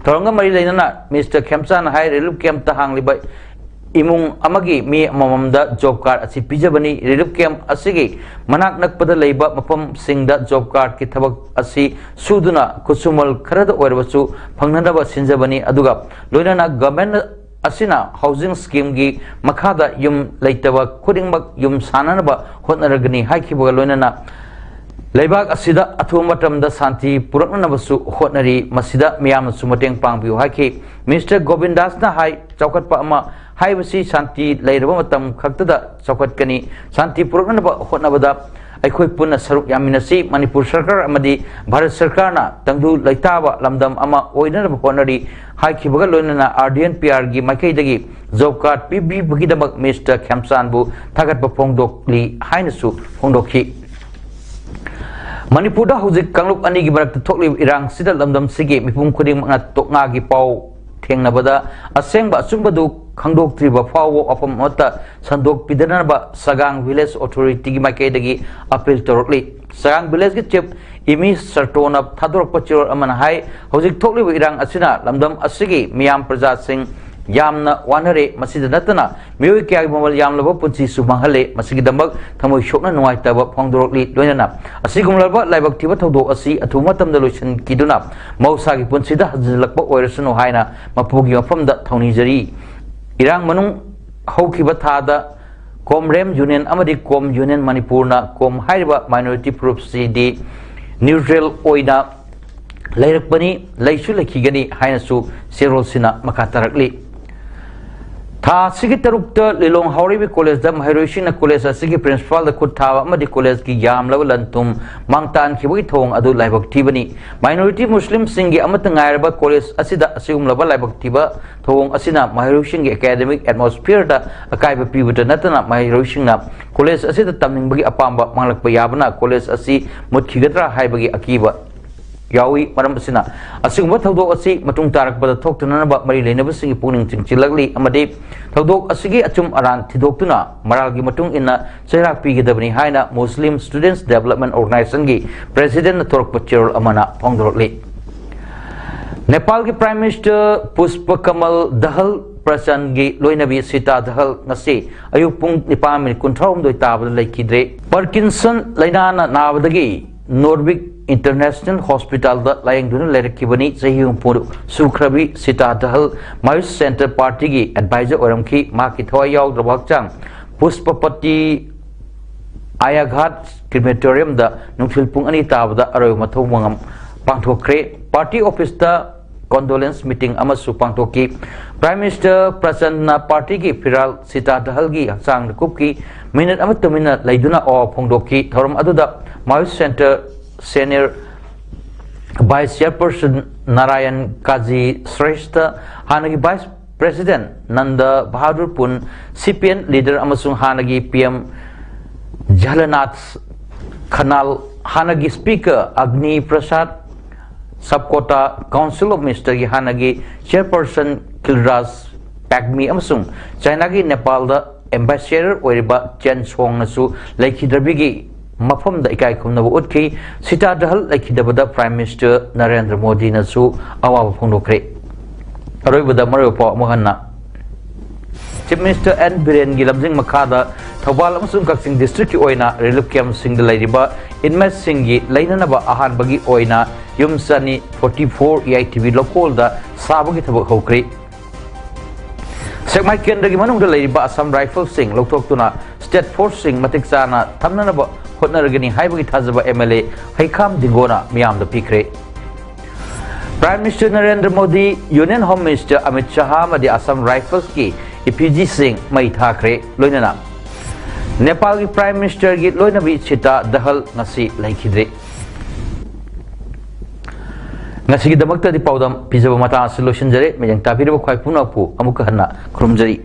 ꯊꯧꯔꯝꯒ ꯃꯔꯤ ꯂꯩꯅꯅ ꯃꯤꯁꯇꯔ ꯈꯦꯝꯆꯥꯅ ꯍꯥꯏ, ꯔꯤꯂꯤꯐ ꯀꯦꯝꯞꯇ ꯍꯥꯡꯂꯤꯕ ꯏꯃꯨꯡ ꯑꯃꯒꯤ ꯃꯤ ꯑꯃꯃꯝꯗ ꯖꯣꯕ ꯀꯥꯔꯗ ꯑꯁꯤ ꯄꯤꯖꯕꯅꯤ꯫ ꯔꯤꯂꯤꯐ ꯀꯦꯝꯞ ꯑꯁꯤꯒꯤ ꯃꯅꯥꯛ ꯅꯛꯄꯗ ꯂꯩꯕ ꯃꯐꯝꯁꯤꯡꯗ ꯖꯣꯕ ꯀꯥꯔꯗꯀꯤ ꯊꯕꯛ ꯑꯁꯤ ꯁꯨꯗꯨꯅ ꯈꯨꯠꯁꯨꯃꯜ ꯈꯔꯗ ꯑꯣꯏꯔꯕꯁꯨ ꯐꯪꯅꯅꯕ ꯁꯤꯟꯖꯕꯅꯤ꯫ ꯑꯗꯨꯒ ꯂꯣꯏꯅꯅ ꯒꯚꯔꯟꯃꯦꯟꯠ ꯑꯁꯤꯅ ꯍꯥꯎꯁꯤꯡ ꯁ꯭ꯀꯤꯝꯒꯤ ꯃꯈꯥꯗ ꯌꯨꯝ ꯂꯩꯇꯕ ꯈꯨꯗꯤꯡꯃꯛ ꯌꯨꯝ ꯁꯥꯅꯅꯕ ꯍꯣꯠꯅꯔꯒꯅꯤ ꯍꯥꯏꯈꯤꯕꯒ ꯂꯣꯏꯅꯅ ꯂꯩꯕꯥꯛ ꯑꯁꯤꯗ ꯑꯊꯨꯕ ꯃꯇꯝꯗ ꯁꯥꯟꯇꯤ ꯄꯨꯔꯛꯅꯅꯕꯁꯨ ꯍꯣꯠꯅꯔꯤ꯫ ꯃꯁꯤꯗ ꯃꯤꯌꯥꯝꯅꯁꯨ ꯃꯇꯦꯡ ꯄꯥꯡꯕꯤꯌꯨ ꯍꯥꯏꯈꯤ꯫ ꯃꯤꯁꯇꯔ ꯒꯣꯕꯤꯟꯗꯥꯁꯅ ꯍꯥꯏ, ꯆꯥꯎꯈꯠꯄ ꯑꯃ ꯍꯥꯏꯕꯁꯤ ꯁꯥꯟꯇꯤ ꯂꯩꯔꯕ ꯃꯇꯝ ꯈꯛꯇꯗ ꯆꯥꯎꯈꯠꯀꯅꯤ꯫ ꯁꯥꯟꯇꯤ ꯄꯨꯔꯛꯅꯕ ꯍꯣꯠꯅꯕꯗ ꯑꯩꯈꯣꯏ ꯄꯨꯟꯅ ꯁꯔꯨꯛ ꯌꯥꯃꯤꯟꯅꯁꯤ꯫ ꯃꯅꯤꯄꯨꯔ ꯁꯔꯀꯥꯔ ꯑꯃꯗꯤ ꯚꯥꯔꯠ ꯁꯔꯀꯥꯔꯅ ꯇꯪꯗꯨ ꯂꯩꯇꯥꯕ ꯂꯝꯗꯝ ꯑꯃ ꯑꯣꯏꯅꯅꯕ ꯍꯣꯠꯅꯔꯤ ꯍꯥꯏꯈꯤꯕꯒ ꯂꯣꯏꯅꯅ ꯑꯥꯔ ꯗꯤ ꯑꯦꯟ ꯄꯤ ꯑꯥꯔꯒꯤ ꯃꯥꯏꯀꯩꯗꯒꯤ ꯖꯣꯕ ꯀꯥꯔꯗ ꯄꯤꯕꯤꯕꯒꯤꯗꯃꯛ ꯃꯤꯁꯇꯔ ꯈꯦꯝꯆꯥꯟꯕꯨ ꯊꯥꯒꯠꯄ ꯐꯣꯡꯗꯣꯛꯂꯤ ꯍꯥꯏꯅꯁꯨ ꯐꯣꯡꯗꯣꯛꯈꯤ꯫ ꯃꯅꯤꯄꯨꯔꯗ ꯍꯧꯖꯤꯛ ꯀꯥꯡꯂꯨꯞ ꯑꯅꯤꯒꯤ ꯃꯔꯛꯇ ꯊꯣꯛꯂꯤꯕ ꯏꯔꯥꯡꯁꯤꯗ ꯂꯝꯗꯝꯁꯤꯒꯤ ꯃꯤꯄꯨꯝ ꯈꯨꯗꯤꯡꯃꯛꯅ ꯇꯣꯛꯅꯥꯒꯤ ꯄꯥꯎ ꯊꯦꯡꯅꯕꯗ ꯑꯁꯦꯡꯕ ꯑꯆꯨꯝꯕꯗꯨ ꯈꯪꯗꯣꯛꯇ꯭ꯔꯤꯕ ꯐꯥꯎꯕ ꯋꯥꯐꯝ ꯑꯃꯠꯇ ꯁꯟꯗꯣꯛꯄꯤꯗꯅꯕ ꯁꯒꯥꯡ ꯚꯤꯂꯦꯖ ꯑꯣꯊꯣꯔꯤꯇꯤꯒꯤ ꯃꯥꯏꯀꯩꯗꯒꯤ ꯑꯄꯤꯜ ꯇꯧꯔꯛꯂꯤ꯫ ꯁꯒꯥꯡ ꯚꯤꯂꯦꯖꯀꯤ ꯆꯤꯐ ꯏꯃꯤ ꯁꯔꯇꯣꯅ ꯊꯥꯗꯣꯔꯛꯄ ꯆꯦꯔꯣꯜ ꯑꯃꯅ ꯍꯥꯏ, ꯍꯧꯖꯤꯛ ꯊꯣꯛꯂꯤꯕ ꯏꯔꯥꯡ ꯑꯁꯤꯅ ꯂꯝꯗꯝ ꯑꯁꯤꯒꯤ ꯃꯤꯌꯥꯝ ꯄ꯭ꯔꯖꯥꯁꯤꯡ ꯌꯥꯝꯅ ꯋꯥꯅꯔꯦ꯫ ꯃꯁꯤꯗ ꯅꯠꯇꯅ ꯃꯤꯑꯣꯏ ꯀꯌꯥꯒꯤ ꯃꯃꯜ ꯌꯥꯝꯂꯕ ꯄꯨꯟꯁꯤꯁꯨ ꯃꯥꯡꯍꯜꯂꯦ꯫ ꯃꯁꯤꯒꯤꯗꯃꯛ ꯊꯃꯣꯏ ꯁꯣꯛꯅ ꯅꯨꯡꯉꯥꯏꯇꯕ ꯐꯣꯡꯗꯣꯔꯛꯂꯤ꯫ ꯂꯣꯏꯅꯅ ꯑꯁꯤꯒꯨꯝꯂꯕ ꯂꯥꯏꯕꯛ ꯊꯤꯕ ꯊꯧꯗꯣꯛ ꯑꯁꯤ ꯑꯊꯨꯕ ꯃꯇꯝꯗ ꯂꯣꯏꯁꯤꯟꯈꯤꯗꯨꯅ ꯃꯍꯧꯁꯥꯒꯤ ꯄꯨꯟꯁꯤꯗ ꯍꯟꯖꯤꯜꯂꯛꯄ ꯑꯣꯏꯔꯁꯅꯨ ꯍꯥꯏꯅ ꯃꯄꯨꯒꯤ ꯃꯐꯝꯗ ꯊꯧꯅꯤꯖꯔꯤ꯫ ꯏꯔꯥꯡ ꯃꯅꯨꯡ ꯍꯧꯈꯤꯕ ꯊꯥꯗ ꯀꯣꯝꯔꯦꯝ ꯌꯨꯅꯤꯌꯟ ꯑꯃꯗꯤ ꯀꯣꯝ ꯌꯨꯅꯤꯌꯟ ꯃꯅꯤꯄꯨꯔꯅ ꯀꯣꯝ ꯍꯥꯏꯔꯤꯕ ꯃꯥꯏꯅꯣꯔꯤꯇꯤ ꯐꯨꯔꯨꯞꯁꯤꯗꯤ ꯅ꯭ꯌꯨꯇ꯭ꯔꯦꯜ ꯑꯣꯏꯅ ꯂꯩꯔꯛꯄꯅꯤ, ꯂꯩꯁꯨ ꯂꯩꯈꯤꯒꯅꯤ ꯍꯥꯏꯅꯁꯨ ꯆꯦꯔꯣꯜꯁꯤꯅ ꯃꯈꯥ ꯇꯥꯔꯛꯂꯤ꯫ ꯊꯥ ꯑꯁꯤꯒꯤ ꯇꯔꯨꯛꯇ ꯂꯤꯂꯣꯡ ꯍꯥꯎꯔꯩꯕꯤ ꯀꯣꯂꯦꯖꯇ ꯃꯍꯩꯔꯣꯏꯁꯤꯡꯅ ꯀꯣꯂꯦꯖ ꯑꯁꯤꯒꯤ ꯄ꯭ꯔꯤꯟꯁꯤꯄꯥꯜꯗ ꯈꯨꯠ ꯊꯥꯕ ꯑꯃꯗꯤ ꯀꯣꯂꯦꯖꯀꯤ ꯌꯥꯝꯂꯕ ꯂꯟ ꯊꯨꯝ ꯃꯥꯡ ꯇꯥꯛꯍꯟꯈꯤꯕꯒꯤ ꯊꯧꯑꯣꯡ ꯑꯗꯨ ꯂꯥꯏꯕꯛ ꯊꯤꯕꯅꯤ꯫ ꯃꯥꯏꯅꯣꯔꯤꯇꯤ ꯃꯨꯁꯂꯤꯝꯁꯤꯡꯒꯤ ꯑꯃꯠꯇ ꯉꯥꯏꯔꯕ ꯀꯣꯂꯦꯖ ꯑꯁꯤꯗ ꯑꯁꯤꯒꯨꯝꯂꯕ ꯂꯥꯏꯕꯛ ꯊꯤꯕ ꯊꯧꯑꯣꯡ ꯑꯁꯤꯅ ꯃꯍꯩꯔꯣꯏꯁꯤꯡꯒꯤ ꯑꯦꯀꯥꯗꯦꯃꯤꯛ ꯑꯦꯠꯃꯣꯁꯐꯤꯌꯔꯗ ꯑꯀꯥꯏꯕ ꯄꯤꯕꯇ ꯅꯠꯇꯅ ꯃꯍꯩꯔꯣꯏꯁꯤꯡꯅ ꯀꯣꯂꯦꯖ ꯑꯁꯤꯗ ꯇꯝꯅꯤꯡꯕꯒꯤ ꯑꯄꯥꯝꯕ ꯃꯥꯡꯂꯛꯄ ꯌꯥꯕꯅ ꯀꯣꯂꯦꯖ ꯑꯁꯤ ꯃꯨꯠꯈꯤꯒꯗ꯭ꯔꯥ ꯍꯥꯏꯕꯒꯤ ꯑꯀꯤꯕ ꯌꯥꯎꯏ꯫ ꯃꯔꯝ ꯑꯁꯤꯅ ꯑꯁꯤꯒꯨꯝꯕ ꯊꯧꯗꯣꯛ ꯑꯁꯤ ꯃꯇꯨꯡ ꯇꯥꯔꯛꯄꯗ ꯊꯣꯛꯇꯅꯅꯕ ꯃꯔꯤ ꯂꯩꯅꯕꯁꯤꯡꯒꯤ ꯄꯨꯛꯅꯤꯡ ꯆꯤꯡꯁꯤꯜꯂꯛꯂꯤ ꯑꯃꯗꯤ ꯊꯧꯗꯣꯛ ꯑꯁꯤꯒꯤ ꯑꯆꯨꯝ ꯑꯔꯥꯟ ꯊꯤꯗꯣꯛꯇꯨꯅ ꯃꯔꯥꯜꯒꯤ ꯃꯇꯨꯡ ꯏꯟꯅ ꯆꯩꯔꯥꯛ ꯄꯤꯒꯗꯕꯅꯤ ꯍꯥꯏꯅ ꯃꯨꯁꯂꯤꯝ ꯁ꯭ꯇꯨꯗꯦꯟꯠꯁ ꯗꯦꯕꯂꯞꯃꯦꯟꯠ ꯑꯣꯔꯒꯅꯥꯏꯖꯦꯁꯟꯒꯤ ꯄ꯭ꯔꯦꯁꯤꯗꯦꯟꯠꯅ ꯊꯣꯔꯛꯄ ꯆꯦꯔꯣꯜ ꯑꯃꯅ ꯐꯣꯡꯗꯣꯔꯛꯂꯤ꯫ ꯅꯦꯄꯥꯜꯒꯤ ꯄ꯭ꯔꯥꯏꯝ ꯃꯤꯅꯤꯁꯇꯔ ꯄꯨꯁꯄ ꯀꯃꯜ ꯗꯍꯜ ꯄ꯭ꯔꯆꯟꯒꯤ ꯂꯣꯏꯅꯕꯤ ꯁꯤꯇꯥ ꯗꯍꯜ ꯉꯁꯤ ꯑꯌꯨꯛ ꯄꯨꯡ ꯅꯤꯄꯥꯟ ꯃꯤꯅꯤꯠ ꯀꯨꯟꯊ꯭ꯔꯥꯍꯨꯝꯗꯣꯏ ꯇꯥꯕꯗ ꯂꯩꯈꯤꯗ꯭ꯔꯦ꯫ ꯄꯥꯔꯀꯤꯟꯁꯟ ꯂꯥꯏꯅꯥꯅ ꯅꯥꯕꯗꯒꯤ ꯅꯣꯔꯕꯤꯛ ꯏꯟꯇꯔꯅꯦꯁꯅꯦꯜ ꯍꯣꯁꯄꯤꯇꯥꯜꯗ ꯂꯥꯌꯦꯡꯗꯨꯅ ꯂꯩꯔꯛꯈꯤꯕꯅꯤ꯫ ꯆꯍꯤ ꯍꯨꯝꯐꯨ ꯁꯨꯈ꯭ꯔꯕꯤ ꯁꯤꯇꯥ ꯗꯍꯜ ꯃꯥꯌꯨꯁ ꯁꯦꯟꯇꯔ ꯄꯥꯔꯇꯤꯒꯤ ꯑꯦꯗꯚꯥꯏꯖꯔ ꯑꯣꯏꯔꯝꯈꯤ꯫ ꯃꯍꯥꯛꯀꯤ ꯊꯋꯥꯏ ꯌꯥꯎꯗ꯭ꯔꯕ ꯍꯛꯆꯥꯡ ꯄꯨꯁꯄꯄꯇꯤ ꯑꯥꯌꯥꯘꯥꯠ ꯀ꯭ꯔꯤꯃꯦꯇꯣꯔꯤꯌꯝꯗ ꯅꯨꯡꯊꯤꯜ ꯄꯨꯡ ꯑꯅꯤ ꯇꯥꯕꯗ ꯑꯔꯣꯏꯕ ꯃꯊꯧ ꯃꯉꯝ ꯄꯥꯡꯊꯣꯛꯈ꯭ꯔꯦ꯫ ꯄꯥꯔꯇꯤ ꯑꯣꯐꯤꯁꯇ ꯀꯣꯟꯗꯣꯂꯦꯟꯁ ꯃꯤꯇꯤꯡ ꯑꯃꯁꯨ ꯄꯥꯡꯊꯣꯛꯈꯤ꯫ ꯄ꯭ꯔꯥꯏꯝ ꯃꯤꯅꯤꯁꯇꯔ ꯄ꯭ꯔꯆꯟꯅ ꯄꯥꯔꯇꯤꯒꯤ ꯐꯤꯔꯥꯜ ꯁꯤꯇꯥ ꯗꯍꯜꯒꯤ ꯍꯛꯆꯥꯡꯗ ꯀꯨꯞꯈꯤ꯫ ꯃꯤꯅꯤꯠ ꯑꯃ ꯇꯨꯃꯤꯟꯅ ꯂꯩꯗꯨꯅ ꯑꯋꯥ ꯐꯣꯡꯗꯣꯛꯈꯤ꯫ ꯊꯧꯔꯝ ꯑꯗꯨꯗ ꯃꯥꯌꯨꯁ ꯁꯦꯟꯇꯔ ꯁꯦꯅꯤꯌꯔ ꯚꯥꯏꯁ ꯆꯤꯌꯔꯄꯔꯁꯟ ꯅꯥꯔꯥꯌꯟ ꯀꯥꯖꯤ ꯁ꯭ꯔꯦꯁꯊ, ꯍꯥꯟꯅꯒꯤ ꯚꯥꯏꯁ ꯄ꯭ꯔꯦꯁꯤꯗꯦꯟꯠ ꯅꯟꯗ ꯕꯍꯥꯗꯨꯔ ꯄꯨꯟ, ꯁꯤ ꯄꯤ ꯑꯦꯟ ꯂꯤꯗꯔ ꯑꯃꯁꯨꯡ ꯍꯥꯟꯅꯒꯤ ꯄꯤ ꯑꯦꯝ ꯖꯂꯅꯥꯊ ꯈꯅꯥꯜ, ꯍꯥꯟꯅꯒꯤ speaker ꯑꯒꯅꯤ Prasad Sapkota Council of Minister ꯒꯤ ꯍꯥꯟꯅꯒꯤ chairperson ꯀꯤꯜꯔꯥꯖ ꯄꯥꯛꯃꯤ ꯑꯃꯁꯨꯡ ꯆꯥꯏꯅꯥꯒꯤ ꯅꯦꯄꯥꯜꯗ ambassador ꯑꯣꯏꯔꯤꯕ ꯆꯦꯟ ꯁꯣꯡꯅꯁꯨ ꯂꯩꯈꯤꯗ꯭ꯔꯕꯤꯒꯤ ꯃꯐꯝꯗ ꯏꯀꯥꯏ ꯈꯨꯝꯅꯕ ꯎꯠꯈꯤ꯫ ꯁꯤꯇꯥ ꯗꯍꯜ ꯂꯩꯈꯤꯗꯕꯗ Prime Minister ꯅꯔꯦꯟꯗ꯭ꯔ ꯃꯣꯗꯤꯅꯁꯨ ꯑꯋꯥꯕ ꯐꯣꯡꯗꯣꯛꯈ꯭ꯔꯦ꯫ ꯑꯔꯣꯏꯕꯗ ꯃꯔꯨꯑꯣꯏꯕ ꯄꯥꯎ ꯑꯃꯨꯛ ꯍꯟꯅ꯫ Chief Minister N ꯕꯤꯔꯦꯟꯒꯤ ꯂꯝꯖꯤꯡ ꯃꯈꯥꯗ ꯊꯧꯕꯥꯜ ꯑꯃꯁꯨꯡ ꯀꯛꯆꯤꯡ district ꯀꯤ ꯑꯣꯏꯅ relief camp ꯁꯤꯡꯗ ꯂꯩꯔꯤꯕ inmate ꯁꯤꯡꯒꯤ ꯂꯩꯅꯅꯕ ꯑꯍꯥꯟꯕꯒꯤ ꯑꯣꯏꯅ ꯌꯨꯝ ꯆꯅꯤ forty four A I T B ꯂꯧꯀꯣꯜꯗ ꯁꯥꯕꯒꯤ ꯊꯕꯛ ꯍꯧꯈ꯭ꯔꯦ꯫ ꯁꯦꯛꯃꯥꯏ ꯀꯦꯟꯗ꯭ꯔꯒꯤ ꯃꯅꯨꯡꯗ ꯂꯩꯔꯤꯕ Assam Rifles ꯁꯤꯡ ꯂꯧꯊꯣꯛꯇꯨꯅ state force ꯁꯤꯡ ꯃꯇꯤꯛ ꯆꯥꯅ ꯊꯝꯅꯅꯕ ꯍꯣꯠꯅꯔꯒꯅꯤ ꯍꯥꯏꯕꯒꯤ ꯊꯥꯖꯕ M L A ꯍꯩꯈꯥꯝ ꯗꯤꯡꯒꯣꯅ ꯃꯤꯌꯥꯝꯗ ꯄꯤꯈ꯭ꯔꯦ꯫ Prime Minister Narendra Modi, Union Home Minister Amit Shah ꯑꯃꯗꯤ Assam Rifles ꯀꯤ effigy ꯁꯤꯡ ꯃꯩ ꯊꯥꯈ꯭ꯔꯦ꯫ ꯂꯣꯏꯅꯅ ꯅꯦꯄꯥꯜꯒꯤ Prime Minister ꯒꯤ ꯂꯣꯏꯅꯕꯤ ꯁꯤꯇꯥ ꯗꯍꯜ ꯉꯁꯤ ꯂꯩꯈꯤꯗ꯭ꯔꯦ꯫ ꯉꯁꯤꯒꯤꯗꯃꯛꯇꯗꯤ ꯄꯥꯎꯗꯝ ꯄꯤꯖꯕ ꯃꯇꯥꯡ ꯑꯁꯤ ꯂꯣꯏꯁꯤꯟꯖꯔꯦ꯫ ꯃꯤꯠꯌꯦꯡ ꯇꯥꯕꯤꯔꯤꯕ ꯈ꯭ꯋꯥꯏ ꯄꯨꯝꯅꯃꯛꯄꯨ ꯑꯃꯨꯛꯀ ꯍꯟꯅ ꯈꯨꯔꯨꯝꯖꯔꯤ꯫